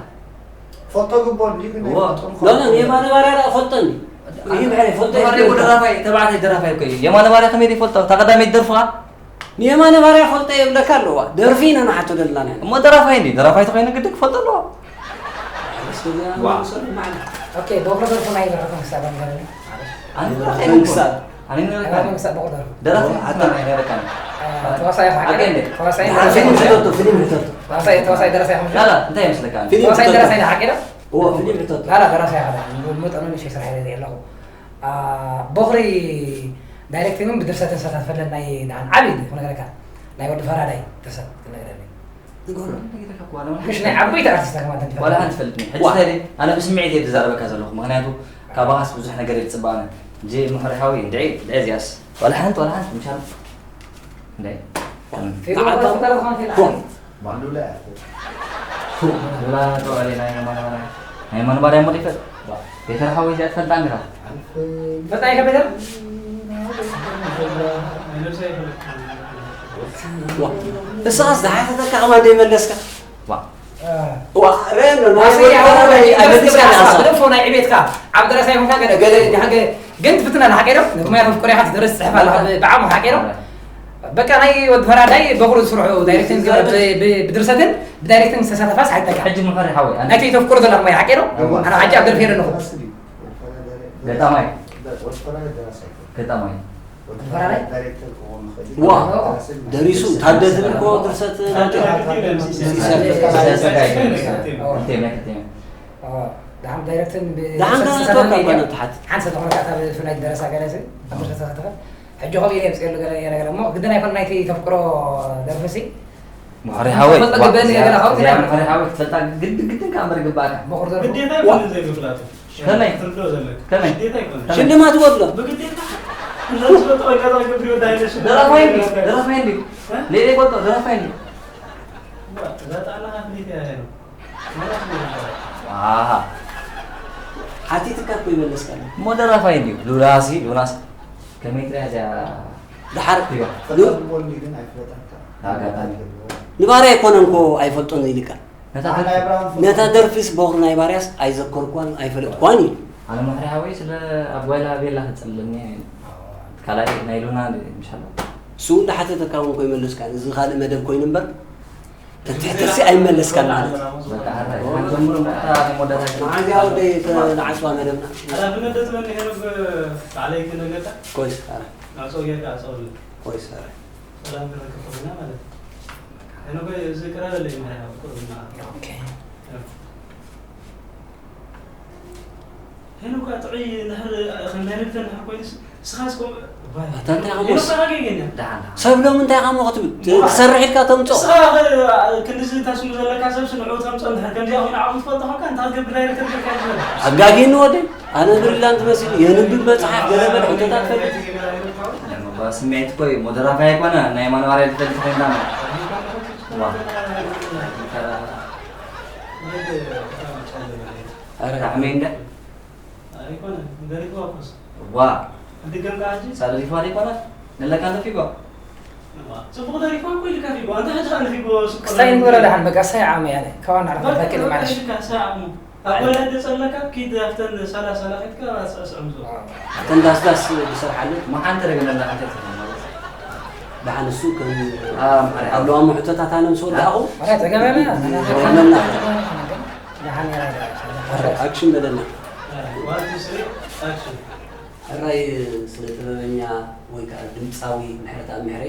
ፎቶ ግቦ እንዲ ግን እዎ። ሎነ የማነ ባርያ ዳ ፈልጠኒ ይህ ብሕሪ ፈልጠ ባርያ እኮ ደራፋይ ተባዕታይ ደራፋይ እኮ እዩ የማነ ባርያ ከመይ ይፈልጦ ተቀዳመይ ደርፍኻ ንየማነ ባርያ ፈልጠ የብለካ ኣለዋ ደርፊ ኢና ንሓቶ ደልና ንሕና እሞ ደራፋይ እንዲ ደራፋይ ተኮይኑ ግዲ ክፈልጦ ኣለዎ እስከዚኣ ንመልሰሉ ማዕና ኦኬ በኩረ ደርፉ ናይ ደረፈ ክሳብ ኣንገረኒ ኣነ መንግስታት ኣነ ነረካ መንግስታት በኩር ደርፉ ደራፋይ ኣታ ነረካ ተዋሳይ ሓቂ ኣገንደ። ተዋሳይ ፊልም ሕተቱ ፊልም ሕተቱ ተዋሳይ ተዋሳይ ደረሳይ ሓሙሽተ ላላ እንታይ ይመስለካ ፊልም ተዋሳይ ሕተቱ ደረሳይ ሓቂ ዶ እዎ ፊልም ሕተቱ ላላ ደራሲ ያኸለ መጠኑ ንእሽተይ ስራሕ ኢለ ኣለኹ በኹሪ ዳይሬክቲንግን ብድርሰትን ዝተሳተፈለን ናይ ንዓን ዓብዪ ክነግረካ ናይ ወዲ ፈራዳይ ድርሰት ክነግረኒ ንገሮ። ምሽ ናይ ዓበይቲ ኣርቲስት ከማን ዋላ ሓንቲ ፈልጥኒ ሕጂ እንታይ ኣነ ብስምዒት እየ ዝዛረበካ ዘለኹ። ምክንያቱ ካባኻስ ብዙሕ ነገር እየ ዝፅበ። ኣነ እንጂ ምሕሪ ሓወይ እንድዒ እንድዒ እዚኣስ ዋላ ሓንቲ ዋላ ሓንቲ ምሻል እንድዒ ፌሮ ተረፋን ፌላ ባንዱላ ዱላ ተባለ ናይ የማን ባርያ ናይ የማን ባርያ ሞዲፈ ቤተር ሓወይ እዚኣ ትፈልጣ እንዲኻ? ፈጣይ ከበደ እሳስ ዝሓተተካ ከማን ደይመለስካ ዋ ዋ ረኖ ናይ ደፎ ናይ ዕቤትካ ኣብ ደረሳ ይኹንካ ገለ ገለ ገለ ግን ትፍትና ንሓቀ ዶ ነቲ ሙያ ተፍቅሮ ኢኻ ትደርስ ትፅሕፍ ኣለኻ ብዓቕምኻ ሓቀ ዶ በቃ ናይ ወዲ ፈራዳይ በኹሩ ዝስርሑ ዳይሬክቲንግ ብድርሰትን ብዳይሬክቲንግ ዝተሳተፋስ ሓይጠካ ሕጂ ምኸሪ ሓወይ ኣነ ናይቲ ተፍቅሮ ዘለኻ ሙያ ሓቀ ዶ ኣነ ሓጂ ኣብ ደርፊ ኣለኹ ገጣማይ ገጣማይ ዋ ደሪሱ ታደትን እኮ ድርሰት ደሓን ተወካ እኳ ነቲ ሓንቲ ሰተ ዝኾነ ካብ ፍናይ ደረሳ ገለ ሲ ኣብ ድርሰት ተሳተፈ ሕጂ ከምኡ ኢለ የምፅኤሉ ገለ እየ ነገር እሞ ግድን ኣይኮነ ናይቲ ተፍቅሮ ደርፊ ሲ ምሕሪ ሓወይ ፈልጠ ግበኒ ገለ ካብ እዚኣ ምሕሪ ሓወይ ክትፈልጣ ግድ ግድን ከኣ እምበር ይግባእካ በኹር ደርፊ ግዴታ ይኮነ ዘይምፍላጡ ከመይ ትርዶ ዘለካ ከመይ ግዴታ ይኮነ ከመይ ሽልማት ወድሎ ብግዴታ እንደዚህ ወጣ ወጣ ገብሪ ወዳ ሄደሽ ደራፋይ እንዲ ደራፋይ እንዲ ሌላ ይቆጦ ደራፋይ እንዲ እዛ ጣላ ኣትሌት እያ ነው ኣሃ ሓቲትካ እኮ ይመለስካለ እሞ ደራፋይ እንዲ ሉላሲ ሉናስ ከመይ ትሪያ እዚኣ ድሓር ትሪባ ሉ- ኣጋጣሚ ንባርያ ኣይኮነን እኮ ኣይፈልጦን ኢልካ ነታ ደርፊስ በኹሪ ናይ ባርያስ ኣይዘከርኳን ኣይፈለጥኳን እዩ ኣነ ምሕሪ ሓወይ ስለ ኣብ ጓይላ ቤላ ተጸልለኒ ካልኣይ ናይ ሉና ምሻሎ እሱ እውን ዳሓተተካ እውን ኮይመለስካ እዚ ካልእ መደብ ኮይኑ እምበር ተትሕተሲ ኣይመለስካን ማለት እዩ በቃ ሓራይ ሓንጀምሩ መጣ መወዳታ መዓዝያ ወደይ ተዓፅዋ መደብና ሓላፍነት ደትመኒ ሄኖግ ባዕለይ ክነገርካ ኮይስ ኣረ ማዕፆ ጌርካ ኣፀወሉ ኮይስ ኣረ ሰላም ክረክብ ከኾና ማለት እዩ ሄኖግ እዚ ቅረበለይ ማርያ ቁርብና ኦኬ ሄኖካ ጥዑይ እንድሕር ከም ናይ ንግተን እንድሕር ኮይኑስ ንስኻስ ከምኡ ኣታ እንታይ ከምኡስ ሄኖካ ገገኛ ደሓን ሰብ ሎም እንታይ ከሞ ክትብል ትሰርሕ ኢልካ ተምፅኦ ንስኻ ክንድዚ ታስሙ ዘለካ ሰብስ ንዑ ተምፅኦ እንድሕር ከምዚኣ ኮይኑ ዓቕሚ ትፈልጦ ኮንካ እንታይ ክትገብር ዳይሬክተር ጌርካ ይዝበል ኣጋጊኒ ወደይ ኣነ ብሪላንት መሲሉ የንብብ መፅሓፍ ገለበል ሕቶታት ፈልጥ ስምዒት እኮ እዩ ሞደራፋይ ኣይኮነ ናይ ማንዋርያ ዝፈልጥ ኮይንና ዋ ኣረ ጣዕመ እንደ ኣይኮነ ደሪፍዋ ኮስ ዋ ድገምካ ሕጂ ሳለ ሪፋ ዘይኮነ ንለካ ንፊጎ ጽቡቕ ደሪፍዋ እኮ ኢልካ ፊጎ ኣንተ ሕጂ ከኣ ንፊጎ ክስታይ ንግበሮ ደሓን በቃ ሳይ ዓመ ያለ ካዋን ዓረፍ ታከል ማለት ኢልካ ሳይ ዓሙ ኣብ ወላዲ ጸለካ ኪድ ኣብተን ሰላሳ ላኺትካ ኣስዕስዕም ዞ እተን ዳስዳስ ዝሰርሓሉ መሓንቲ ረግነላ ሓንተ ማለት ደሓን እሱ ከም ኣም ሓሪ ኣለዋ ምሕቶታት ኣነ ምስ ወዳእኹ ማለት ተገበለ ተገበለ ደሓን ያለ ኣክሽን በለና ዋን ቱ ስሪ ኣክሽን ሕራይ ስነ ጥበበኛ ወይ ከዓ ድምፃዊ ምሕረተኣብ ምሕሬ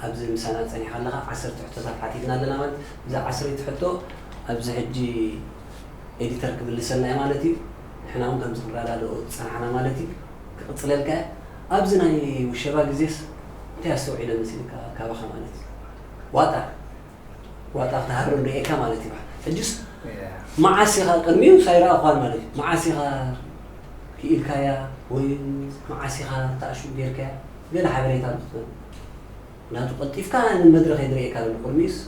ኣብዚ ምሳና ፀኒሓ ኣለኻ ዓሰርተ ሕቶታት ሓቲትና ኣለና ማለት እዛ ዓሰርተ ሕቶ ኣብዚ ሕጂ ኤዲተር ክምልሰልና እዩ ማለት እዩ ንሕና እውን ከምዚ ክንረዳድኦ ዝፀናሕና ማለት እዩ ክቕፅለልካ እየ ኣብዚ ናይ ውሸባ ግዜስ እንታይ ኣስተውዒለ መሲልካ ካባኻ ማለት እዩ ዋጣ ዋጣ ክትሃርም ርእየካ ማለት እዩ ሕጅስ መዓስ ኢኻ ቅድሚኡ ሳይረኣኳን ማለት እዩ መዓስ ኢኻ ክኢልካያ ወይ መዓስ ኢኻ ተኣሽሙ ጌርካያ ገለ ሓበሬታ ንክትበል ምክንያቱ ቀልጢፍካ ንመድረኽ የድርእየካ ዘሎ ቅድሚኡስ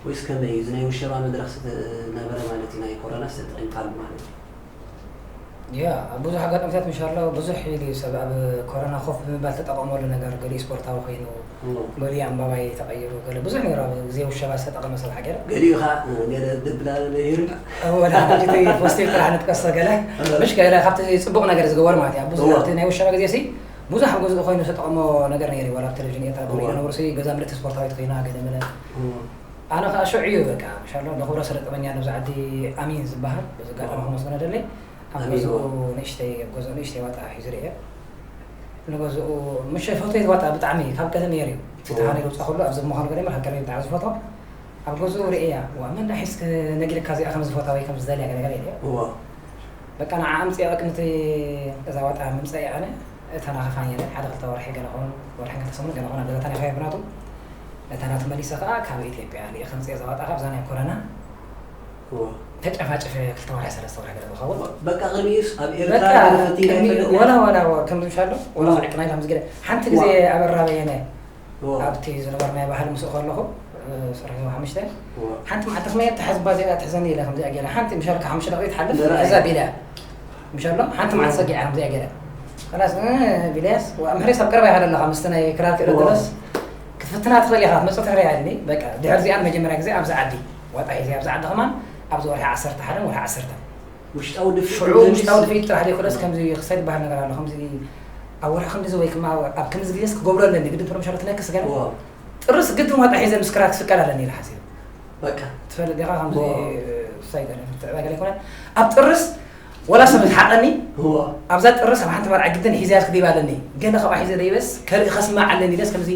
ወይስ ከመይ እዚ ናይ ውሸባ መድረኽ ነበረ ማለት እዩ ናይ ኮሮና ዝተጠቂምካሉ ማለት እዩ ያ ኣብ ብዙሕ ኣጋጣሚታት ምሻሎ ብዙሕ ኢሉ ሰብ ኣብ ኮሮና ኮፍ ብምባል ተጠቐመሉ ነገር ገሊኡ ስፖርታዊ ኮይኑ ገሊኡ ኣንባባይ ተቐይሩ ገለ ብዙሕ ነገር ኣብ ግዜ ውሸባ ዝተጠቐመ ሰብ ሓገረ ገሊኡ ከዓ ገለ ደብላ ነይሩ ወላ ሕጂ ፖስቲቭ ጥራሕ ንጥቀሶ ገለ ምሽ ገለ ካብቲ ፅቡቕ ነገር ዝገበሩ ማለት እዩ ኣብ ብዙሕ ኣብቲ ናይ ውሸባ ግዜ ሲ ብዙሕ ኣብ ገዝኡ ኮይኑ ዝተጠቐሞ ነገር ነይሩ ዋላ ኣብ ቴሌቪዥን ኤርትራ ከምኡ ኢሉ ነበሩ ሲ ገዛ ምልእቲ ስፖርታዊት ኮይና ገለ መለ ኣነ ከዓ ሽዑ እዩ በቃ ምሻሎ ንክብሮ ስለ ጠበኛ ኣብዚ ዓዲ ኣሚን ዝበሃል በዚ ኣጋጣሚ ከመስግኖ ደለይ ኣብ ገዝኡ ንእሽተይ ኣብ ገዝኡ ንእሽተይ ዋጣ ሒዙ ርእየ ንገዝኡ ምሽ ፈትየት ዋጣ ብጣዕሚ ካብ ቀደም ነይሩ እዩ እቲ ተሃኒ ውፃ ከሎ ኣብዚ ምዃኑ ገለ ካብ ቀደም ብጣዕሚ ዝፈቶ ኣብ ገዝኡ ርእያ ዋ መን ዳ ሒዝክ ነጊርካ እዚኣ ከም ዝፈታ ወይ ከም ዝደልያ ገለ ገለ ኢለ በቃ ንዓ ኣምፅኣ ቅድሚ እዛ ዋጣ ምምፀእ ኣነ እታ ናኸፋን የለ ሓደ ክልተ ወርሒ ገለ ኾን ወርሒ ክልተ ሰሙን ገለ ኾን ኣብ ገዛታ ናይ ኸየ ብናቱ እታ ናቱ መሊሰ ከዓ ካብ ኢትዮጵያ ልኢኸ ምፅእ ዘዋጣ ካብዛ ናይ ኮረና እዎ። ተጨፋጭፈ ክልተ ወርሒ ሰለስተ ወርሒ ገለ ዝኸውን። በቃ ቅድሚኡስ ኣብ ኤርትራ በቃ ገለ ፈቲና ቅድሚ ይፈልጥ ነይሩ። ወላ ወላ ወ- ከምዚ ምሻሎ ወላ እዎ። ዕቅና ኢላ ምስ ገለ ሓንቲ ግዜ እዎ። ኣበራ በየነ እዎ። ኣብቲ ዝነበርናዮ ባህሊ ምስ እኸለኹ እ፣ ስራሕ ሓሙሽተ እዎ። ሓንቲ መዓልቲ ከመይ ተሓዝባ እዚኣ ትሕዘኒ ኢለ ከምዚኣ ገይረ ሓንቲ ምሻልካ ሓሙሽተ ደቂቕ ትሓልፍ ንርኣይ። እዛ ቢላ ምሻሎ ሓንቲ መዓልቲ ሰጊዓ ከምዚኣ ገይረ خلاص እ፣ ቢልያስ ዋ ምሕሬስ ኣብ ቀረባ ይሃለለኻ ምስቲ ናይ ክራር ክእለት እዎ። ገለስ ክትፍትና ትኽእል ኢኻ ክትመፅእ ትኽእል ኢኻ ኢልኒ በቃ ድሕሪ እዚኣን መጀመርያ ግዜ ኣብዚ ዓዲ ዋጣ ሒዘ ኣብዚ ዓዲ ከማን ኣብዚ ወርሒ ዓሰርተ ሓደ ወርሒ ዓሰርተ ውሽጣዊ ድፍኢት ሽዑ እንተልዩስ ውሽጣዊ ድፍኢት ጥራሕ ዘይኮነስ ከምዚ ክሳይ ዝበሃል ነገር ኣሎ ከምዚ ኣብ ወርሒ ክንዲዚ ወይ ክማ ኣብ ከምዚ ግዜስ ክገብሮ ኣለኒ ግድን ፕሮሞሽን ትነክስ ገለ እዎ። ጥርስ ግድን ዋጣ ሒዘ ምስ ክራር ክስቀል ኣለኒ ኢለ ሓሲበ በቃ ትፈልጥ ዲኻ ከምዚ እዎ። ክሳይ ገለ ምትዕባ ገለ ይኮነ ኣብ ጥርስ ወላ ሰብ ትሓቀኒ እዎ። ኣብዛ ጥርስ ኣብ ሓንቲ መርዓ ግድን ሒዘያ ክዲባ ኣለኒ ገለ ካብኣ ሒዘ ደይበስ ከርኢ ከስማዕ ኣለኒ ኢለስ ከምዚ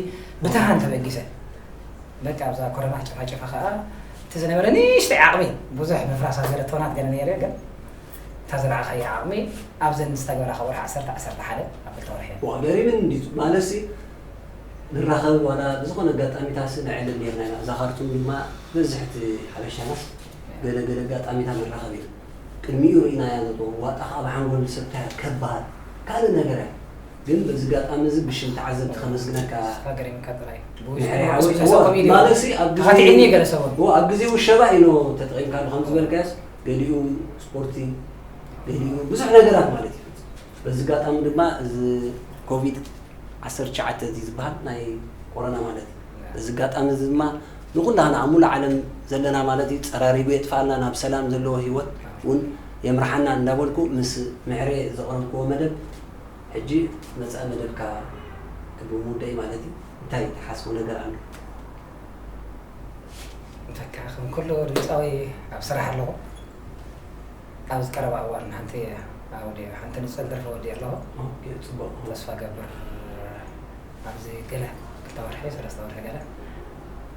ብትሃን ተበጊሰ በቃ ኣብዛ ኮረና ጨፋጨፋ ከዓ እቲ ዝነበረ ንእሽተይ ዓቕሚ ብዙሕ ምፍራሳት ገለ ቶናት ገለ ነይረ ግን እታ ዝረኣኻያ ዓቕሚ ኣብዘን ዝተገብራ ካብ ወርሒ ዓሰርተ ዓሰርተ ሓደ ኣብ ክልተ ወርሒ እያ። ዋ ገሪምን እንዲቱ ማለትሲ ንራኸብ ዋላ ብዝኾነ ኣጋጣሚታሲ ንዕልል ነርና ኢና እዛ ካርቱም ድማ በዝሕቲ ሓበሻናስ ገለ ገለ ኣጋጣሚታ ንራኸብ ኢና ቅድሚኡ ርኢናያ ነቶ ዋጣ ከዓ ብሓንጎል ዝሰብታያ ከባድ ካልእ ነገር እያ ግን በዚ ኣጋጣሚ እዚ ብሽም ተዓዘብቲ ከመስግነካ ሃገር ይምካ ጥራይ ድሕሪ ሓወይ ብዝኮሚዲ ማለትሲ ኣብ ግዜ ተኻቲዕኒ ገለ ሰቦን እዎ፣ ኣብ ግዜ ውሸባ እዩ ኖ ተጠቂምካሉ ከም ዝበልካዮስ ገሊኡ ስፖርቲ ገሊኡ ብዙሕ ነገራት ማለት እዩ በዚ ኣጋጣሚ ድማ እዚ ኮቪድ ዓሰርተ ትሽዓተ እዚ ዝበሃል ናይ ኮሮና ማለት እዩ በዚ ኣጋጣሚ እዚ ድማ ንኩላህና ኣብ ሙሉእ ዓለም ዘለና ማለት እዩ ፀራሪጉ የጥፋልና ናብ ሰላም ዘለዎ ህይወት እውን የምርሓና እንዳበልኩ ምስ ምሕሬ ዘቕረብክዎ መደብ ሕጂ መፃኢ መደብካ ብምውደይ ማለት እዩ እንታይ ትሓስቦ ነገር ኣሎ በቃ ከም ኩሉ ድምፃዊ ኣብ ስራሕ ኣለኹ ኣብዚ ቀረባ እዋን ሓንቲ ኣውዲ ሓንቲ ንፅል ደርፈ ወዲ ኣለኹ ኦኬ፣ ፅቡቅ ተስፋ ገብር ኣብዚ ገለ ክልተ ወርሒ ሰለስተ ወርሒ ገለ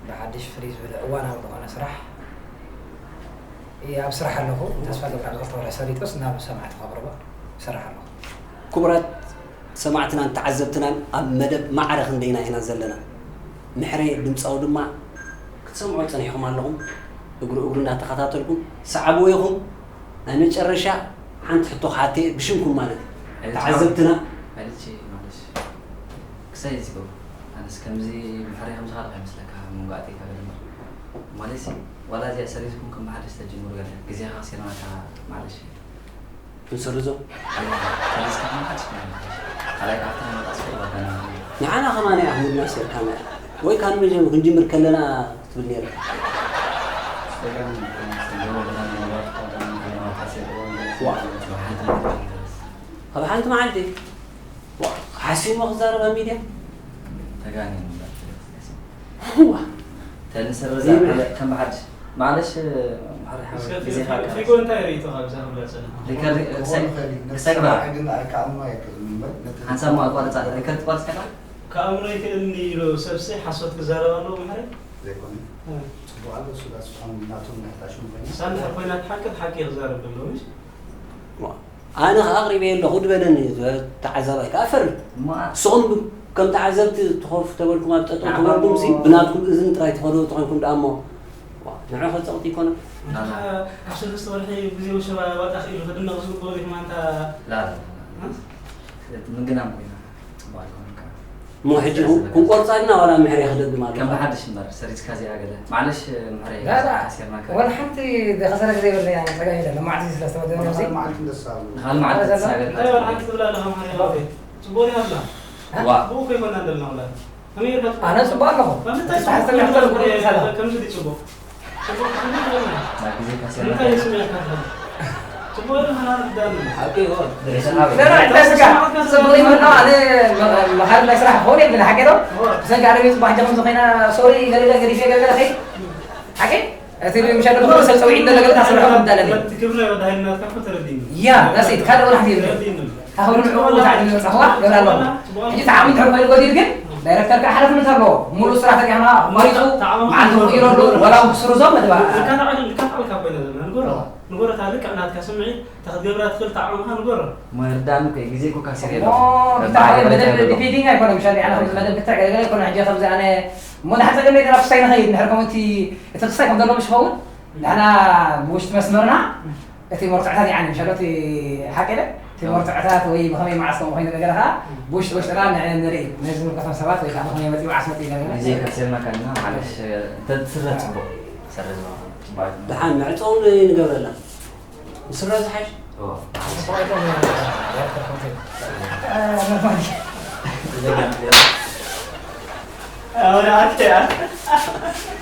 ብሓድሽ ፍልይ ዝበለ እዋናዊ ዝኾነ ስራሕ እየ ኣብ ስራሕ ኣለኹ ተስፋ ገብር ኣብዚ ክልተ ወርሒ ሰሊጡስ ናብ ሰማዕቲ ከቕርቦ ይሰርሕ ኣለኹ ክቡራት ሰማዕትናን ተዓዘብትናን ኣብ መደብ ማዕረ ክንደይና ኢና ዘለና ምሕሬ ድምፃዊ ድማ ክትሰምዑ ፀኒሕኩም ኣለኹም እግሪ እግሩ እንዳተኸታተልኩም ሰዓብዎ ኢኹም ናይ መጨረሻ ሓንቲ ሕቶ ክሓትየ ብሽምኩም ማለት እዩ ተዓዘብትና ማለት ማለት ክሳይ ዝገብሩ ኣነስ ከምዚ ምሕሬ ከምዚ ካልእ ይመስለካ መውጋእቲ ካብ ድማ ማለት ዋላ እዚኣ ሰሪዝኩም ከም ብሓደሽ ተጀምሩ ገለ ግዜኻ ከሲርናካ ማለት ክንሰርዞ ሰሪዝካ ከም ብሓደሽ ማለት ካልኣይ ካብታ መጣስ ባዳና ንዓና ከማን ኣሕሙድና ሰርካና ወይ ካብ መጀመር ክንጅምር ከለና ትብል ነይርካ ካብ ሓንቲ መዓልቲ ሓሲሞ ክዛረብ ኣብ ሚድያ ተጋኒ ዋ ተንሰርዛ ከም ብሓድሽ ማለሽ ማሕሪ ሓወይ ግዜ ፊጎ እንታይ ርእይቶ ካብዛ ክብላ ጸንሐ ሪከርድ ክሳይ ክሳይ ግበራ ግን ኣይከኣልኖ ኣይክእልን እምበር ነቲ ሓንሳብ ሞ ኣቋርጻ ሪከርድ ትቋርጽ ከላ ከኣምሮ ይክእልኒ ኢሉ ሰብሲ ሓሶት ክዛረብ ኣለዎ ማሕሪ ዘይኮነ ጽቡቅ ኣሎ እሱ ዳስ ፋም ናቶም ናይ ሕታሽም ኮይና ሳንድሕር ኮይና ሓቂ ሓቂ ክዛረብ ኣለዎ ምሽ ኣነ ከኣ ኣቕሪበ ኣለኹ ድበለኒ ተዓዛባይ ከኣ ፈርድ እሞ ንስኹም ከም ተዓዘብቲ ትኸፍ ተበልኩም ኣብ ጠጠው ተበልኩም ሲ ብናትኩም እዝን ጥራይ ትኸዱ ተኾንኩም ደኣ እሞ ንዑ ከፀቕቲ ይኮነ ኣብ ሰለስተ ወርሒ ግዜ ውሸባ ዋጣ ክኢሉ ክድነቕ ዝግብኦ ሪሕማ እንታ ላ ምግናም ኮይና ጽቡቅ ኣይኮነን ከኣ እሞ ሕጂ ክንቆርፃ ድና ዋላ ምሕር ይክደግም ኣሎ ከም ብሓድሽ እምበር ሰሪዝካ እዚኣ ገለ ማለሽ ምሕረ ላ፣ ላ። ካሲርና ወላ ሓንቲ ዝኸሰረ ግዜ የብለይ ኣነ ፀገም የለን መዓልቲ ስለዝተወደነ ኣብዚ መዓልቲ ደስ ኣሉ ንኻል መዓልቲ ኣዛ ተሳገር እንታይ ወላ ሓንቲ ትብላ ኣለኻ ማሕሪ ሓወይ ጽቡቅ ዲኻ ኣላ ዋ ብኡ ከይኮና ዘለና ውላ ከመይ ጌርካ ኣነ ፅቡቅ ኣለኹ ከምታይ ተሓስተልሕተልኩ ሳላ ከምዚ ድዩ ጽቡቅ ጽቡቅ ክትብል ትኽእል ኢኻ ናብ ግዜ ካሲርና እንታይ ይስምዕካ ኣለኻ ጽቡቅ ኢሉ ሓና ርዳኒ ሓቂ ይኮን ደራ ዕዳ ስጋ ጽቡቅ ይመጣ ኣነ መኻሪ ናይ ስራሕ ክኸውን የብልን ሓቂ ዶ ብሰንካ ኣረቤት ጽባሕ ጀኹም ዝኾይና ሶሪ ገለለ ገዲፈ ገለለ ኸይ ሓቂ እቲ ምሻ ዶ ሰብ ጸውዒ እንደ ገለ ታስርሖ እንዳለኒ ክብሪ ወዳይናትካ ተረዲኒ ያ that's it ካልእ ወላ ሓንቲ የብልን ተረዲኒ ታኸብሩ ንዕኡ ታዕዲ መጻኹዋ ገላ ኣለኹ ሕጂ ተዓሚ ድሕር ኮይኑ ጎዲል ግን ዳይረክተር ከዓ ሓላፍነት ኣለዎ ሙሉእ ስራሕ ተሪሕና መሪጹ መዓልቲ ክቕይረሉ ወላ ክስርዞም መደባ ልካታዕልካ ኮይና ዘለና ንጎረ ንጎረ ታልካ ናትካ ስምዒት ተክትገብራ ትኽእል ተዓምኻ ንጎረ መርዳን ከ ግዜ ኮ ካሲር እሞ ብታዕሊ መደብ ዲፌዲንግ ኣይኮነ ምሻ ኣነ ከምዚ መደብ ብትዕ ገለገለ ኣይኮነ ሕጂ ከምዚ ኣነ እሞ ንሓደ ጸገም ናይ ተናፍስታይ ንኸይድ፣ እንድሕር ከምኡ እቲ፣ እቲ ክስታይ ከም ዘለዎ ምሽ ክኸውን፣ ንሕና ብውሽጢ መስመርና እቲ መርትዖታት ይዓኒ፣ ምሻሎ እቲ ሓቂ ዶ? እቲ መርትዖታት ወይ ብኸመይ መዓስ ከምኡ ኮይኑ ነገር ኸዓ ብውሽጢ ውሽጥና ን-፣ ንርኢ፣ ነዚ ዝምልከቶም ሰባት ወይ ከዓ ብኸመይ መፂኡ መዓስ መፂኡ ነገር ግዜ ከሲርና ከለና፣ ማለሽ፣ እንተ ትስረ ጽቡቕ፣ ሰረ ዝባኻ። ደሓን፣ መዕጾ እውን ንገብረላ። ንስረ ዝሓሽ? ኦ።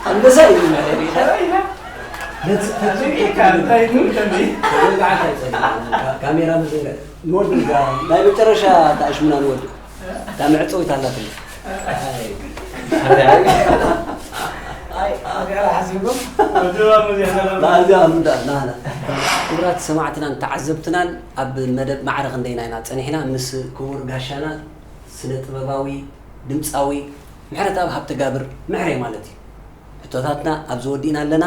ኣንበሳ እዩ ዝመረር እዩ። ነዚ ተዝሪእካ እንታይ ትብል ከመይ? ተዘንጋዕካ ኣይጸልእን። ካ-፣ ካሜራ መዘንጋ-፣ ንወዲ እዛ ናይ መጨረሻ ተኣሽሙና ንወዲ። እታ መዕጸዊት ኣላትኒ። ኣይ፣ ኣይ፣ ኣይ፣ ኣዚኣ ምዳ፣ ና፣ ና። ክቡራት ሰማዕትናን ተዓዘብትናን፣ ኣብ መደብ ማዕረ ክንደይና ኢና ጸኒሕና፣ ምስ ክቡር ጋሻና ስነ ጥበባዊ ድምጻዊ ምሕረተኣብ ሃብተጋብር ምሕሬ ማለት እዩ። ሕቶታትና ኣብዚ ወዲእና ኣለና።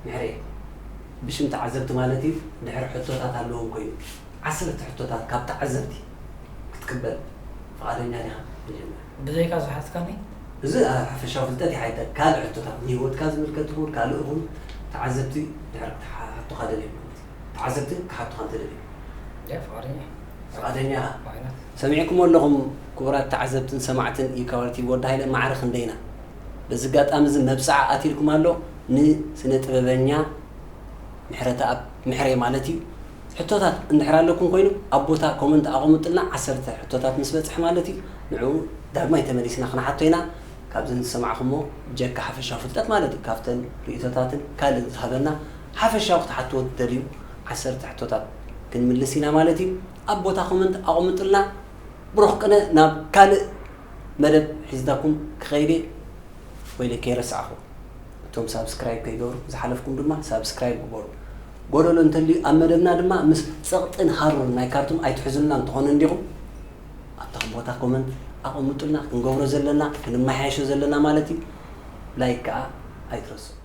ምሕሬ፣ ብሽም ተዓዘብቲ ማለት እዩ፣ ድሕሪ ሕቶታት ኣለዎም ኮይኑ፣ ዓሰርተ ሕቶታት ካብ ተዓዘብቲ ክትቅበል ፍቓደኛ ዲኻ? መጀመርያ። ብዘይካ ዝሓትካኒ? እዚ፣ አ፣ ሓፈሻዊ ፍልጠት ይሓይተካ። ካልእ ሕቶታት ንህይወትካ ዝምልከት ይኹን፣ ካልእ ይኹን፣ ተዓዘብቲ ድሕሪ ክትሓ-፣ ክሓቱኻ ደልዮም ማለት እዩ። ተዓዘብቲ ክሓቱኻ እንተደልዮም። ያ፣ ፍቓደኛ። ፍቓደኛ ኢኻ? ዋይናት። ሰሚዕኩሞ ኣለኹም ክቡራት ተዓዘብትን ሰማዕትን፣ ኢካዋርቲ ወዲ ሃይለ ማዕረ ክንደይና። በዚ ኣጋጣሚ እዚ መብጽዓ ኣትልኩም ኣሎ ንስነ ጥበበኛ ምሕረተኣብ ምሕሬ ማለት እዩ። ሕቶታት እንድሕር ኣለኩም ኮይኑ፣ ኣብ ቦታ ኮመንት ኣቐምጥልና፣ ዓሰርተ ሕቶታት ምስ በጽሐ ማለት እዩ። ንዕኡ ዳግማይ ተመሊስና ክንሓቶ ኢና። ካብዘን ዝሰማዕኹሞ ብጀካ ሓፈሻዊ ፍልጠት ማለት እዩ፣ ካብተን ርእይቶታትን ካልእን ዝሃበና ሓፈሻዊ ክትሓትዎ ትደልዩ ዓሰርተ ሕቶታት ክንምልስ ኢና ማለት እዩ። ኣብ ቦታ ኮመንት ኣቐምጥልና። ብሩኽ ቅነ ናብ ካልእ መደብ ሒዝታኩም ክኸይድ እየ። ወይለ ከይረሳዕኹ፣ እቶም ሳብስክራይብ ከይገበሩ ዝሓለፍኩም ድማ ሳብስክራይብ ግበሩ። ጎደሎ እንተልዩ ኣብ መደብና ድማ ምስ ጸቕጥን ሃሩርን ናይ ካርቱም ኣይትሕዙልና እንተኾነ እንዲኹም፣ ኣብታ ቦታ ኮመንት ኣቐምጡልና፣ ክንገብሮ ዘለና፣ ክንመሓየሾ ዘለና ማለት እዩ። ላይክ ከኣ ኣይትረስዑ።